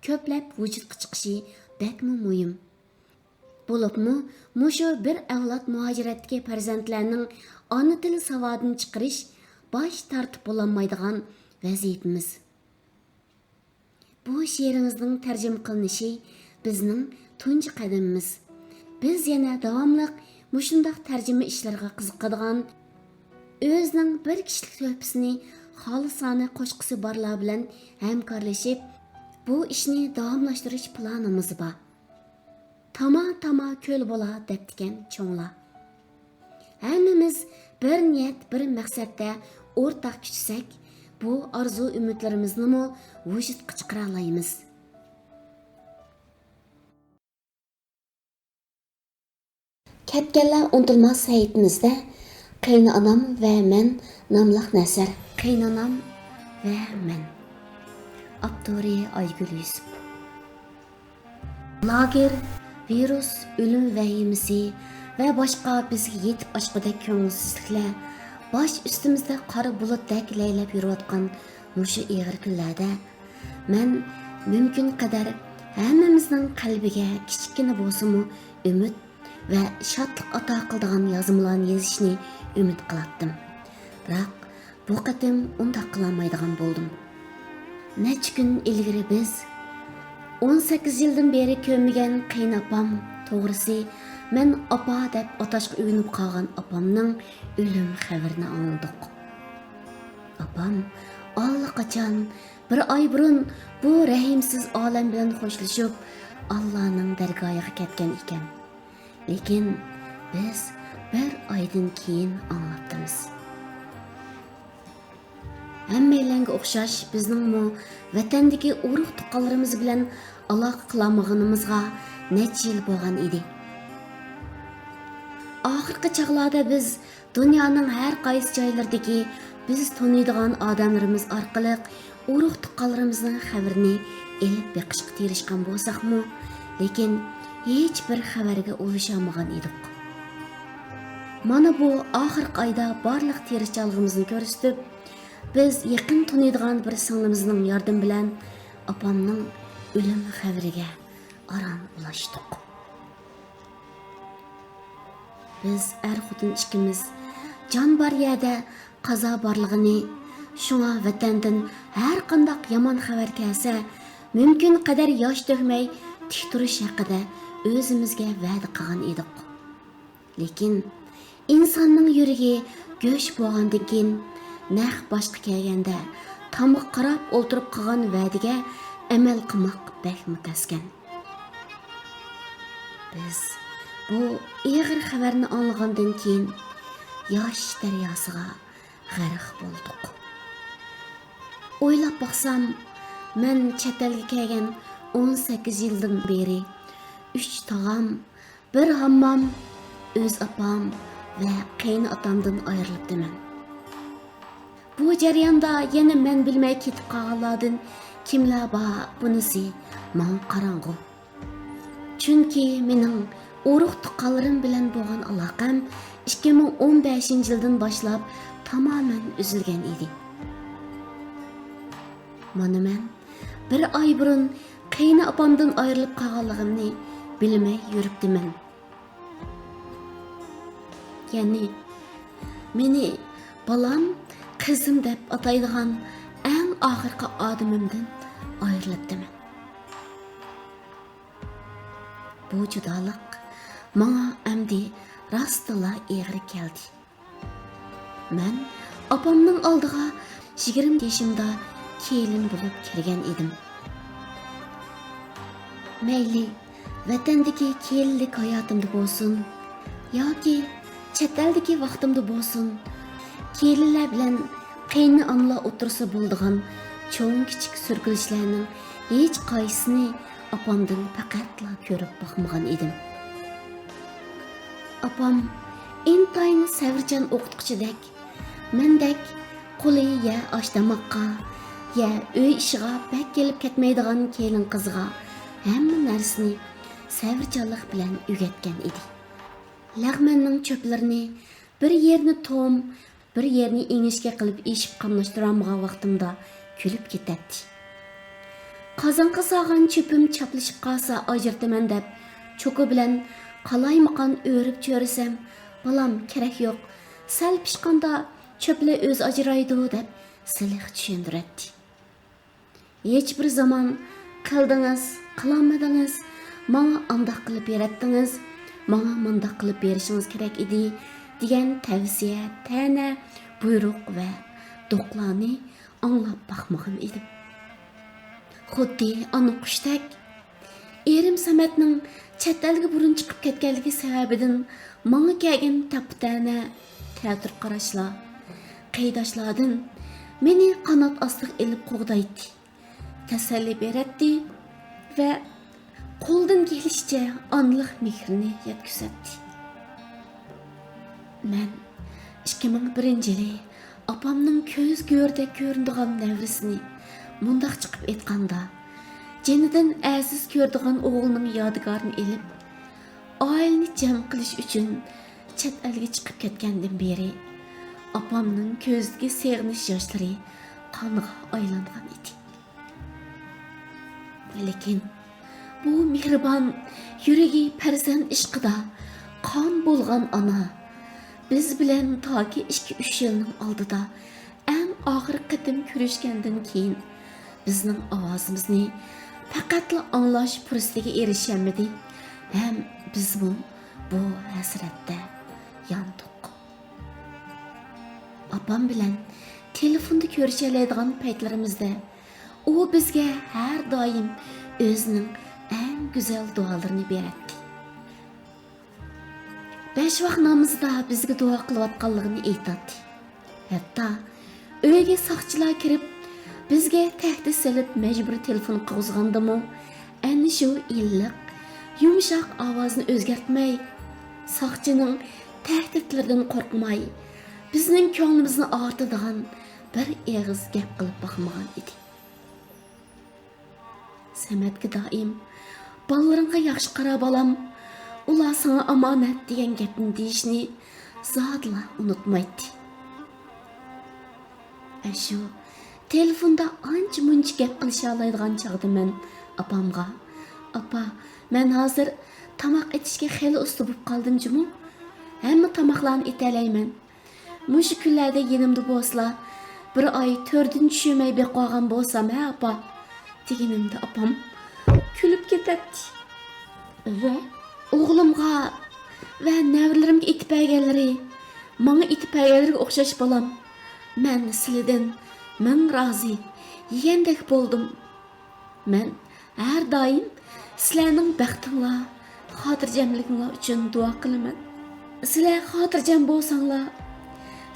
كۆپلەپ ۋۇجۇدقا چىقىشى بەكمۇ مۇھىم. بولۇپمۇ مۇشۇ بىر ئەۋلاد مۇھاجىرەتتىكى پەرزەنتلەرنىڭ ئانا تىل ساۋادىنى چىقىرىش باش تارتىپ بولالمايدىغان ۋەزىپىمىز. بۇ شېئىرىڭىزنىڭ تەرجىمە قىلىنىشى بىزنىڭ تۇنجى قەدىمىمىز. بىز يەنە داۋاملىق مۇشۇنداق تەرجىمە ئىشلىرىغا قىزىقىدىغان، ئۆزىنىڭ بىر كىشىلىك تۆھپىسىنى خالىسانە قوشقۇسى بارلار بىلەن ھەمكارلىشىپ، بۇ ئىشنى داۋاملاشتۇرۇش پىلانىمىز بار. «تاما تاما كۆل بولا» دەپتىكەن چوڭلار. ھەممىمىز بىر نىيەت، بىر مەقسەتتە ئورتاق كۈچىسەك، بۇ ئارزۇ-ئۈمىدلىرىمىزنىمۇ ۋۇجۇدقا چىقىرالايمىز. كەتكەنلەر ئۇنتۇلماس سەھىپىمىزدە «قېيىنئانام ۋە مەن» ناملىق نەسەر. «قېيىنئانام ۋە مەن». ئاپتورى: ئايگۈل يۈسۈپ. لاگېر، ۋىرۇس، ئۆلۈم ۋەھىمىسى ۋە باشقا بىزگە يېتىپ ئاشقۇدەك كۆڭۈلسىزلىكلەر باش ئۈستىمىزدە قارا بۇلۇتتەك لەيلەپ يۈرۈۋاتقان مۇشۇ ئېغىر كۈنلەردە، مەن مۇمكىن قەدەر ھەممىمىزنىڭ قەلبىگە كىچىككىنە بولسىمۇ ئۈمىد ۋە شادلىق ئاتا قىلىدىغان يازمىلارنى يېزىشنى ئۈمىد قىلاتتىم. بىراق، بۇ قېتىم ئۇنداق قىلالمايدىغان بولدۇم. نەچچە كۈن ئىلگىرى بىز، ئون سەككىز يىلدىن بېرى كۆرمىگەن قېيىنئاپام، توغرىسى، مەن ئاپا دەپ ئاتاشقا ئۆگىنىپ قالغان ئاپامنىڭ ئۆلۈم خەۋىرىنى ئاڭلىدۇق. ئاپام ئاللىقاچان بىر ئاي بۇرۇن بۇ رەھىمسىز ئالەم بىلەن خوشلىشىپ، ئاللانىڭ دەرگاھىغا كەتكەن ئىكەن. لېكىن بىز بىر ئايدىن كېيىن ئاڭلاپتىمىز. ھەممەيلەنگە ئوخشاش بىزنىڭمۇ ۋەتەندىكى ئۇرۇق-تۇغقانلىرىمىز بىلەن ئالاقە قىلالمىغىنىمىزغا نەچچە يىل بولغان ئىدى. ئاخىرقى چاغلاردا بىز دۇنيانىڭ ھەر قايسى جايلىرىدىكى بىز تونۇيدىغان ئادەملىرىمىز ئارقىلىق ئۇرۇق-تۇغقانلىرىمىزنىڭ خەۋىرىنى ئېلىپ بېقىشقا تىرىشقان بولساقمۇ، لېكىن ھېچبىر خەۋەرگە ئۇلىشالمىغان ئىدۇق. مانا بۇ ئاخىرقى ئايدا بارلىق تىرىشچانلىقىمىزنى كۆرسىتىپ، بىز يېقىن تونۇيدىغان بىر سىڭلىمىزنىڭ ياردىمى بىلەن ئاپامنىڭ ئۆلۈم خەۋىرىگە ئاران ئۇلاشتۇق. بىز ئەر-خوتۇن ئىككىمىز جان بار يەردە قازا بارلىقىنى، شۇڭا ۋەتەندىن ھەر قانداق يامان خەۋەر كەلسە، مۇمكىن قەدەر ياش تۆكمەي تىك تۇرۇش ھەققىدە ئۆزىمىزگە ۋەدە قىلغان ئىدۇق. لېكىن ئىنساننىڭ يۈرىكى گۆش بولغاندىن كېيىن، نەق باشقا كەلگەندە تامغا قاراپ ئولتۇرۇپ قىلغان ۋەدىگە ئەمەل قىلماق بەكمۇ تەسكەن. بىز بۇ ئېغىر خەۋەرنى ئاڭلىغاندىن كېيىن ياش دەرياسىغا غەرق بولدۇق. ئويلاپ باقسام، مەن چەت ئەلگە كەلگەن ئون سەككىز يىلدىن بېرى ئۈچ تاغام، بىر ھاممام، ئۆز ئاپام ۋە قېيىنئاتامدىن ئايرىلىپتىمەن. بۇ جەرياندا يەنە مەن بىلمەي كېتىپ قالغانلاردىن كىملەر بار، بۇنىسى ماڭا قاراڭغۇ. چۈنكى مېنىڭ ئۇرۇق-تۇغقانلىرىم بىلەن بولغان ئالاقەم ئىككى مىڭ ئون بەشىنچى يىلدىن باشلاپ تامامەن ئۈزۈلگەن ئىدى. مانا مەن بىر ئاي بۇرۇن قېيىنئاپامدىن ئايرىلىپ قالغانلىقىمنى بىلمەي يۈرۈپتىمەن. يەنى مېنى بالام، قىزىم دەپ ئاتايدىغان ئەڭ ئاخىرقى ئادىمىمدىن ئايرىلىپتىمەن. بۇ جۇدالىق ماڭا ئەمدى راستتىنلا ئېغىر كەلدى. مەن ئاپامنىڭ ئالدىغا يىگىرمە يېشىمدا كېلىن بولۇپ كىرگەن ئىدىم. مەيلى ۋەتەندىكى كېلىنلىك ھاياتىمدا بولسۇن ياكى چەت ئەلدىكى ۋاقتىمدا بولسۇن، كېلىنلەر بىلەن قېيىنئانىلار ئوتتۇرىسىدا بولىدىغان چوڭ-كىچىك سۈركىلىشلەرنىڭ ھېچقايسىسىنى ئاپامدىن پەقەتلا كۆرۈپ باقمىغان ئىدىم. ئاپام ئىنتايىن سەۋرچان ئوقۇتقۇچىدەك، مەندەك قولى يە ئاش-تاماققا، يە ئۆي ئىشىغا بەك كېلىپ كەتمەيدىغان كېلىن قىزغا ھەممە نەرسىنى سەۋرچانلىق بىلەن ئۆگەتكەن ئىدى. لەغمەننىڭ چۆپلىرىنى بىر يېرىنى توم، بىر يېرىنى ئىڭىشكە قىلىپ ئېشىپ قاملاشتۇرالمىغان ۋاقتىمدا كۈلۈپ كېتەتتى. قازانغا سالغان چۆپۈم چاپلىشىپ قالسا ئاجرىتىمەن دەپ، چوكا بىلەن قالايمىقان ئۆرۈپ چۆرىسەم، بالام، كېرەك يوق، سەل پىشقاندا چۆپلەر ئۆزى ئاجرايدۇ دەپ سىلىق چۈشەندۈرەتتى. ھېچبىر زامان قىلدىڭىز، قىلالمىدىڭىز، «ماڭا ئانداق قىلىپ بېرەتتىڭىز، ماڭا مۇنداق قىلىپ بېرىشىڭىز كېرەك ئىدى» دېگەن تەۋسىيە، تەنە، بۇيرۇق ۋە دوقلارنى ئاڭلاپ باقمىغان ئىدىم. خۇددى ئانا قۇشتەك، ئېرىم سەمەتنىڭ چەت ئەلگە بۇرۇن چىقىپ كەتكەنلىكى سەۋەبىدىن ماڭا كەلگەن تەپپىتەنە، تەتۈر قاراشلار، قېرىنداشلاردىن مېنى قانات ئاستىغا ئېلىپ قوغدايتتى، تەسەللى بېرەتتى ۋە قولدىن كېلىشىچە ئانىلىق مېھرىنى يەتكۈزەتتى. مەن ئىككى مىڭ بىرىنچى يىلى ئاپامنىڭ كۆز گۆرىدەك كۆرۈنىدىغان نەۋرىسىنى، مۇنداقچە قىلىپ ئېيتقاندا، جېنىدىن ئەزىز كۆرىدىغان ئوغلىنىڭ يادىكارىنى ئېلىپ، ئائىلىنى جەم قىلىش ئۈچۈن چەت ئەلگە چىقىپ كەتكەندىن بېرى، ئاپامنىڭ كۆزىدىكى سېغىنىش ياشلىرى قانغا ئايلانغان ئىدى. لېكىن بۇ مېھرىبان، يۈرىكى پەرزەنت ئىشقىدا قان بولغان ئانا، بىز بىلەن تاكى ئىككى-ئۈچ يىلنىڭ ئالدىدا ئەڭ ئاخىرقى قېتىم كۆرۈشكەندىن كېيىن، بىزنىڭ ئاۋازىمىزنى پەقەتلا ئاڭلاش پۇرسىتىگە ئېرىشەلمىدى ھەم بىزمۇ بۇ ھەسرەتتە ياندۇق. ئاپام بىلەن تېلېفوندا كۆرۈشەلەيدىغان پەيتلىرىمىزدە ئۇ بىزگە ھەر دائىم ئۆزىنىڭ ئەڭ گۈزەل دۇئالىرىنى بېرەتتى. بەش ۋاق نامىزىدا بىزگە دۇئا قىلىۋاتقانلىقىنى ئېيتاتتى. ھەتتا ئۆيگە ساقچىلار كىرىپ، بىزگە تەھدىت سېلىپ، مەجبۇرىي تېلېفون قىلغۇزغاندىمۇ، ئەنە شۇ ئىللىق، يۇمشاق ئاۋازىنى ئۆزگەرتمەي، ساقچىنىڭ تەھدىتلىرىدىن قورقماي، بىزنىڭ كۆڭلىمىزنى ئاغرىتىدىغان بىر ئېغىز گەپ قىلىپ باقمىغان ئىدى. سەمەتكە دائىم، «بالىلىرىڭغا ياخشى قارا، بالام، ئۇلار ساڭا ئامانەت» دېگەن گەپنى دېيىشنى زادىلا ئۇنتۇمايتتى. ئاشۇ تېلېفوندا ئانچە-مۇنچە گەپ قىلىشالايدىغان چاغدا مەن ئاپامغا، «ئاپا، مەن ھازىر تاماق ئېتىشكە خېلى ئۇستا بولۇپ قالدىم جۇمۇ. ھەممە تاماقلارنى ئېتەلەيمەن. مۇشۇ كۈنلەردە يېنىمدا بولسىلا، بىر ئاي تۆردىن چۈشۈرمەي بېقىۋالغان بولسام ھە، ئاپا؟» دېگىنىمدە ئاپام كۈلۈپ كېتەتتى. ۋە ئوغلۇمغا ۋە نەۋرىلىرىمگە ئېتىپ بەرگەنلىرى ماڭا ئېتىپ بەرگەنلىرىگە ئوخشاش، بالام. مەن سىلىدىن مىڭ رازى، يېگەندەك بولدۇم. مەن ھەر دائىم سىلەرنىڭ بەختىڭلار، خاتىرجەملىكىڭلار ئۈچۈن دۇئا قىلىمەن. سىلەر خاتىرجەم بولساڭلار،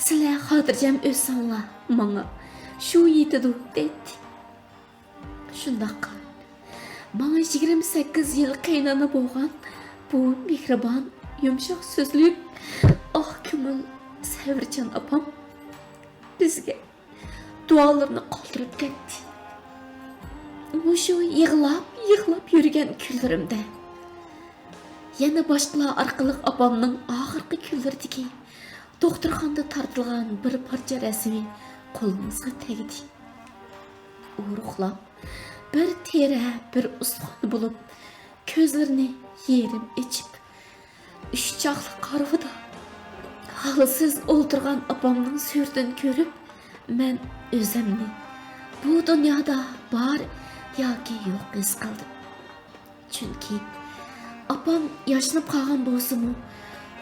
سىلەر خاتىرجەم ئۆتسەڭلار، ماڭا شۇ يېتىدۇ، دەيتتى. شۇنداق قىلىپ، ماڭا يىگىرمە سەككىز يىل قېيىنئانا بولغان بۇ مېھرىبان، يۇمشاق سۆزلۈك، ئاق كۆڭۈل، سەۋرچان ئاپام بىزگە دۇئالىرىنى قالدۇرۇپ كەتتى. مۇشۇ يىغلاپ، يىغلاپ يۈرگەن كۈنلىرىمدە يەنە باشقىلار ئارقىلىق ئاپامنىڭ ئاخىرقى كۈنلىرىدىكى دوختۇرخانىدا تارتىلغان بىر پارچە رەسىمى قولىمىزغا تەگدى. ئورۇقلاپ، بىر تېرە، بىر ئۇستىخان بولۇپ، كۆزلىرىنى يېرىم ئېچىپ، ئۈچ چاقلىق ھارۋىدا ھالسىز ئولتۇرغان ئاپامنىڭ سۈرىتىنى كۆرۈپ، مەن ئۆزۈمنى بۇ دۇنيادا بار ياكى يوق ھېس قىلدىم. چۈنكى ئاپام ياشىنىپ قالغان بولسىمۇ،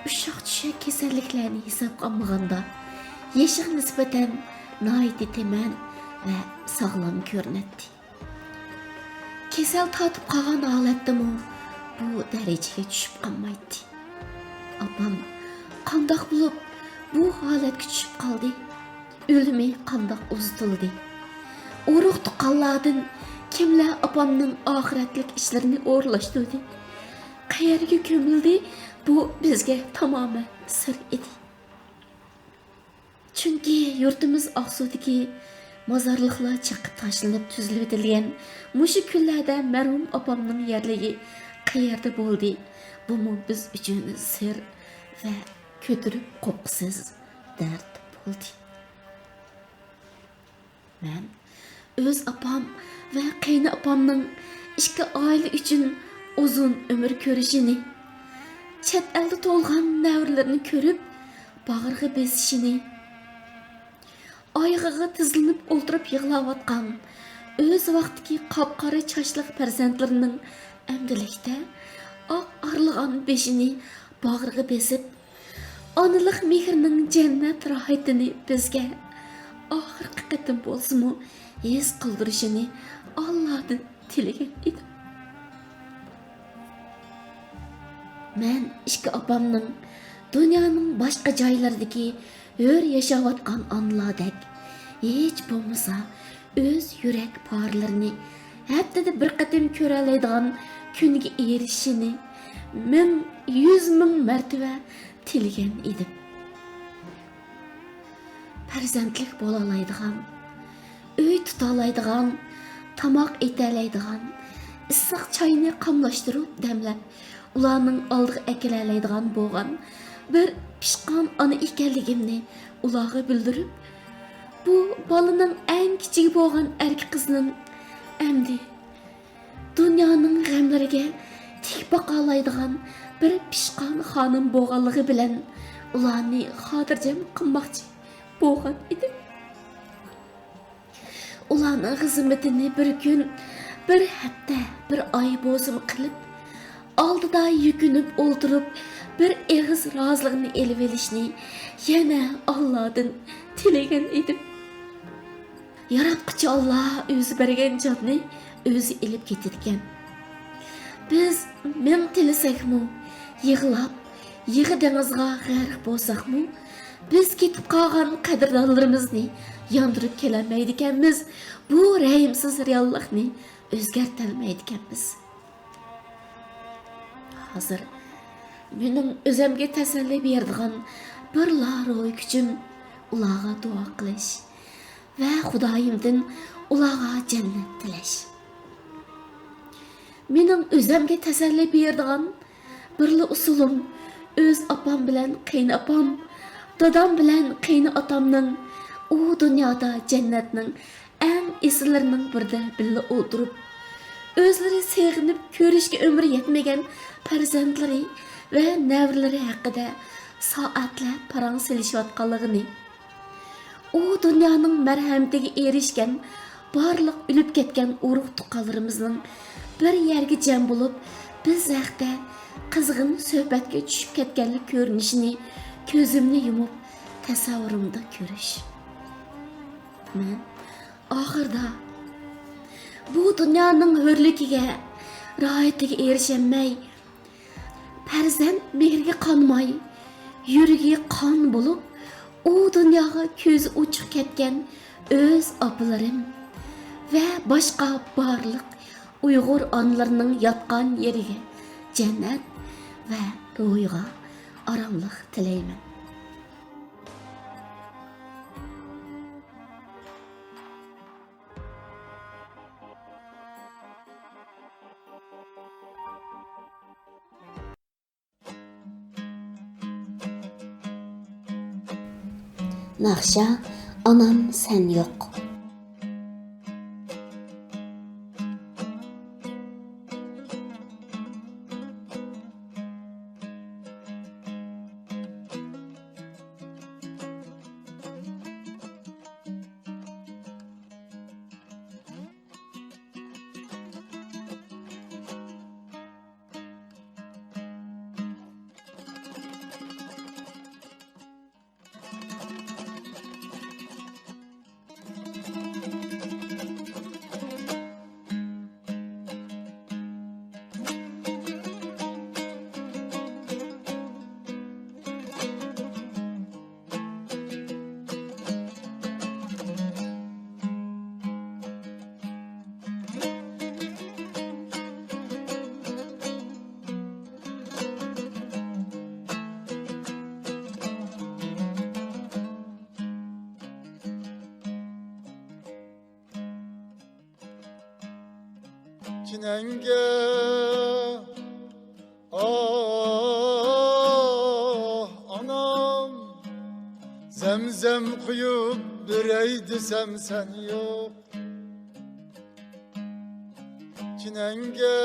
ئۇششاق-چۈششەك كېسەللىكلەرنى ھېسابقا ئالمىغاندا، يېشىغا نىسبەتەن ناھايىتى تېمەن ۋە ساغلام كۆرۈنەتتى. كېسەل تارتىپ قالغان ھالەتتىمۇ بۇ دەرىجىگە چۈشۈپ قالمايتتى. ئاپام قانداق بولۇپ بۇ ھالەتكە چۈشۈپ قالدى؟ ئۆلۈمى قانداق ئۇزىتىلدى؟ ئۇرۇق-تۇغقانلاردىن كىملەر ئاپامنىڭ ئاخىرەتلىك ئىشلىرىنى ئورۇنلاشتۇردى؟ قەيەرگە كۆمۈلدى؟ بۇ بىزگە تامامەن سىر ئىدى. چۈنكى يۇرتىمىز ئاقسۇدىكى مازارلىقلار چېقىپ تاشلىنىپ تۈزۈلۈۋېتىلگەن مۇشۇ كۈنلەردە مەرھۇم ئاپامنىڭ يەرلىكى قەيەردە بولدى، بۇمۇ بىز ئۈچۈن سىر ۋە كۆتۈرۈپ قوپقۇسىز دەرد بولدى. مەن ئۆز ئاپام ۋە قېيىنئاپامنىڭ ئىككى ئائىلە ئۈچۈن ئۇزۇن ئۆمۈر كۆرۈشىنى، چەت ئەلدە تۇغۇلغان نەۋرىلىرىنى كۆرۈپ، باغرىغا بېسىشىنى، ئايىغىغا تىزلىنىپ ئولتۇرۇپ يىغلاۋاتقان ئۆز ۋاقتىدىكى قاپقارا چاچلىق پەرزەنتلىرىنىڭ ئەمدىلىكتە ئاق ئارىلىغان بېشىنى باغرىغا بېسىپ، ئانىلىق مېھرىنىڭ جەننەت راھىتىنى بىزگە ئاخىرقى قېتىم بولسىمۇ ھېس قىلدۇرۇشىنى ئاللادىن تىلىگەن ئىدىم. مەن ئىككى ئاپامنىڭ دۇنيانىڭ باشقا جايلىرىدىكى ھۆر ياشاۋاتقان ئانىلاردەك، ھېچ بولمىسا ئۆز يۈرەك پارىلىرىنى ھەپتىدە بىر قېتىم كۆرەلەيدىغان كۈنگە ئېرىشىشىنى مىڭ، يۈز مىڭ مەرتىۋە تىلىگەن ئىدىم. پەرزەنتلىك بولالايدىغان، ئۆي تۇتالايدىغان، تاماق ئېتەلەيدىغان، ئىسسىق چاينى قاملاشتۇرۇپ دەملەپ، ئۇلارنىڭ ئالدىغا ئەكېلەلەيدىغان بولغان بىر پىشقان ئانا ئىكەنلىكىمنى ئۇلارغا بىلدۈرۈپ، بۇ بالىنىڭ ئەڭ كىچىكى بولغان ئەركە قىزنىڭ ئەمدى دۇنيانىڭ غەملىرىگە تىك باقالايدىغان بىر پىشقان خانىم بولغانلىقى بىلەن ئۇلارنى خاتىرجەم قىلماقچى بولغان ئىدىم. ئۇلارنىڭ خىزمىتىنى بىر كۈن، بىر ھەپتە، بىر ئاي بولسىمۇ قىلىپ، ئالدىدا يۈكۈنۈپ ئولتۇرۇپ، بىر ئېغىز رازىلىقنى ئېلىۋېلىشنى يەنە ئاللادىن تىلىگەن ئىدىم. ياراتقۇچى ئاللا ئۆزى بەرگەن جاننى ئۆزى ئېلىپ كېتىدىكەن. بىز مىڭ تىلىسەكمۇ، يىغلاپ، يىغا دېڭىزغا غەرق بولساقمۇ، بىز كېتىپ قالغان قەدىردانلىرىمىزنى ياندۇرۇپ كېلەلمەيدىكەنمىز، بۇ رەھىمسىز رېئاللىقنى ئۆزگەرتەلمەيدىكەنمىز. ھازىر مېنىڭ ئۆزۈمگە تەسەللى بېرىدىغان بىرلا روھىي كۈچۈم ئۇلارغا دۇئا قىلىش ۋە خۇدايىمدىن ئۇلارغا جەننەت تىلەش. مېنىڭ ئۆزۈمگە تەسەللى بېرىدىغان بىرلا ئۇسۇلۇم، ئۆز ئاپام بىلەن قېيىنئاپام، دادام بىلەن قېيىنئاتامنىڭ ئۇ دۇنيادا جەننەتنىڭ ئەڭ ئېسىللىرىنىڭ بىرىدە بىللە ئولتۇرۇپ، ئۆزلىرى سېغىنىپ كۆرۈشكە ئۆمرى يەتمىگەن پەرزەنتلىرى ۋە نەۋرىلىرى ھەققىدە سائەتلەپ پاراڭ سېلىشىۋاتقانلىقىنى، ئۇ دۇنيانىڭ مەرھەمىتىگە ئېرىشكەن بارلىق ئۆلۈپ كەتكەن ئۇرۇق-تۇغقانلىرىمىزنىڭ بىر يەرگە جەم بولۇپ، بىز ھەقتە قىزغىن سۆھبەتكە چۈشۈپ كەتكەنلىك كۆرۈنۈشىنى كۆزۈمنى يۇمۇپ تەسەۋۋۇرۇمدا كۆرۈش. مەن ئاخىرىدا بۇ دۇنيانىڭ ھۆرلۈكىگە، راھىتىگە ئېرىشەلمەي، پەرزەنت مېھرىگە قانماي، يۈرىكى قان بولۇپ، ئۇ دۇنياغا كۆزى ئوچۇق كەتكەن ئۆز ئاپىلىرىم ۋە باشقا بارلىق ئۇيغۇر ئانىلىرىنىڭ ياتقان يېرىگە جەننەت ۋە روھىغا ئاراملىق تىلەيمەن. ناخشا، ئانام سەن يوق. چىنەڭگە، ئاھ، ئانام، زەمزەم قۇيۇپ بېرەي دېسەم سەن يوق. چىنەڭگە،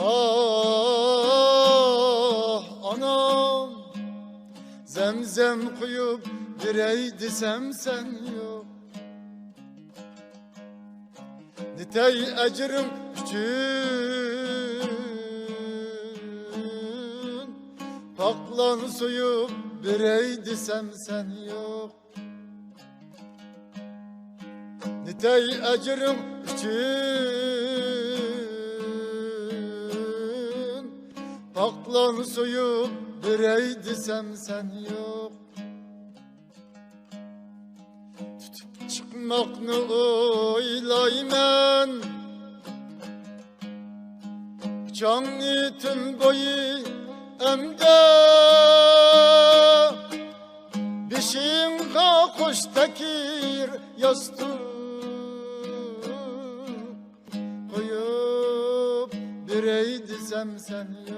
ئاھ، ئانام، زەمزەم قۇيۇپ بېرەي دېسەم سەن يوق. نېتەي ئەجرىڭ ئۈچۈن پاقلان سويۇپ بېرەي دېسەم سەن يوق. نېتەي ئەجرىڭ ئۈچۈن پاقلان سويۇپ بېرەي دېسەم سەن يوق. تۇتۇپ چىقماقنى ئويلايمەن چاڭنى تۈن بويى ئەمدى. بېشىڭغا قوش تەكىر ياستۇق قويۇپ بېرەي دېسەم سەن يوق.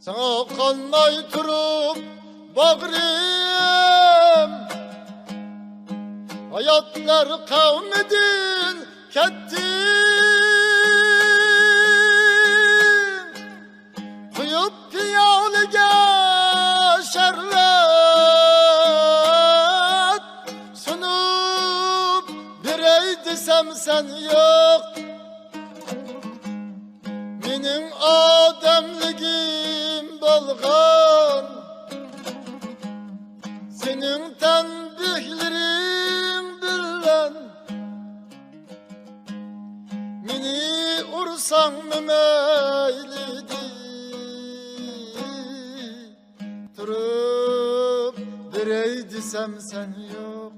ساڭا قانماي تۇرۇپ باغرىم، ھاياتلار قەۋمىدىن كەتتىم. قۇيۇپ پىيالىگە شەربەت سۇنۇپ بېرەي دېسەم سەن يوق. مېنىڭ ئادەملىكىم بولغان سېنىڭ تەنبىھلىرىڭ بىلەن مېنى ئۇرساڭمۇ مەيلىدى. تۇرۇپ بېرەي دېسەم سەن يوق.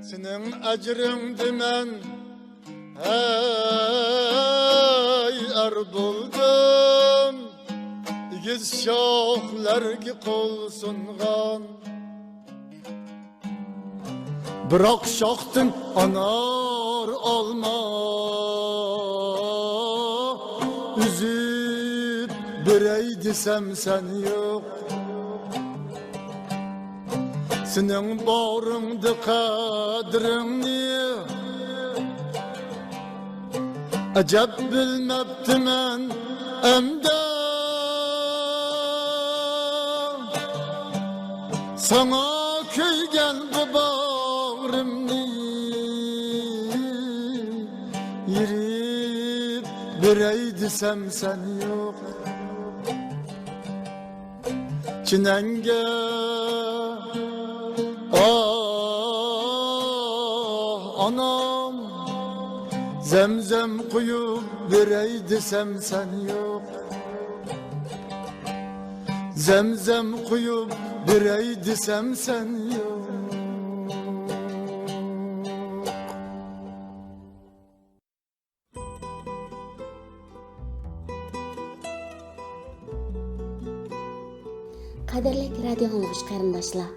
سېنىڭ ئەجرىڭدە مەن ھەي ئەر بولدۇم، ئېگىز شاخلارغا قول سۇنغان. بىراق شاختىن ئانار ئالما ئۈزۈپ بېرەي دېسەم سەن يوق. سېنىڭ باغرىڭدا قەدرىڭنى ئەجەب بىلمەپتىمەن ئەمدى. ساڭا كۆيگەن بۇ باغرىمنى يېرىپ بېرەي دېسەم سەن يوق. چىنەڭگە ئاھ ئانام، زەمزەم قۇيۇپ بېرەي دېسەم سەن يوق. زەمزەم قۇيۇپ بېرەي دېسەم سەن يوق. قەدىرلىك رادىيو ئاڭلىغۇچى قېرىنداشلار،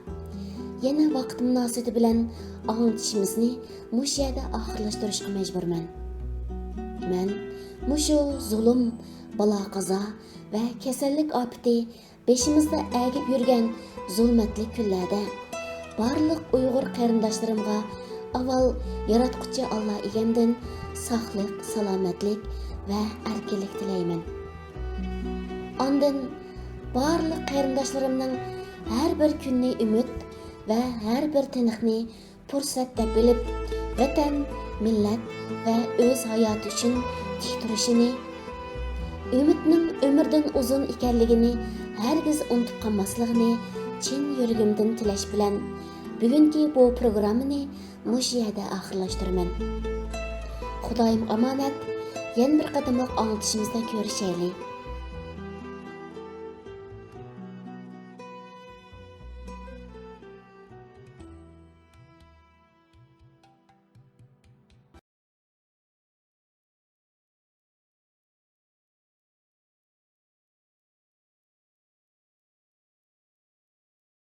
يەنە ۋاقىت مۇناسىۋىتى بىلەن ئاڭلىتىشىمىزنى مۇشۇ يەردە ئاخىرلاشتۇرۇشقا مەجبۇرمەن. مەن مۇشۇ زۇلۇم، بالا-قازا ۋە كېسەللىك ئاپىتى بېشىمىزدا ئەگىپ يۈرگەن زۇلمەتلىك كۈنلەردە بارلىق ئۇيغۇر قېرىنداشلىرىمغا ئاۋۋال ياراتقۇچى ئاللا ئىگەمدىن ساقلىق، سالامەتلىك ۋە ئەركىنلىك تىلەيمەن. ئاندىن بارلىق قېرىنداشلىرىمنىڭ ھەر بىر كۈننى ئۈمىد ۋە ھەر بىر تىنىقنى پۇرسەت دەپ بىلىپ، ۋەتەن، مىللەت ۋە ئۆز ھاياتى ئۈچۈن تىك تۇرۇشىنى، ئۈمىدنىڭ ئۆمۈردىن ئۇزۇن ئىكەنلىكىنى ھەرگىز ئۇنتۇپ قالماسلىقىنى چىن يۈرىكىمدىن تىلەش بىلەن، بۈگۈنكى بۇ پروگراممىنى مۇشۇ يەردە ئاخىرلاشتۇرىمەن. خۇدايىم ئامانەت، يەنە بىر قېتىملىق ئاڭلىتىشىمىزدا كۆرۈشەيلى.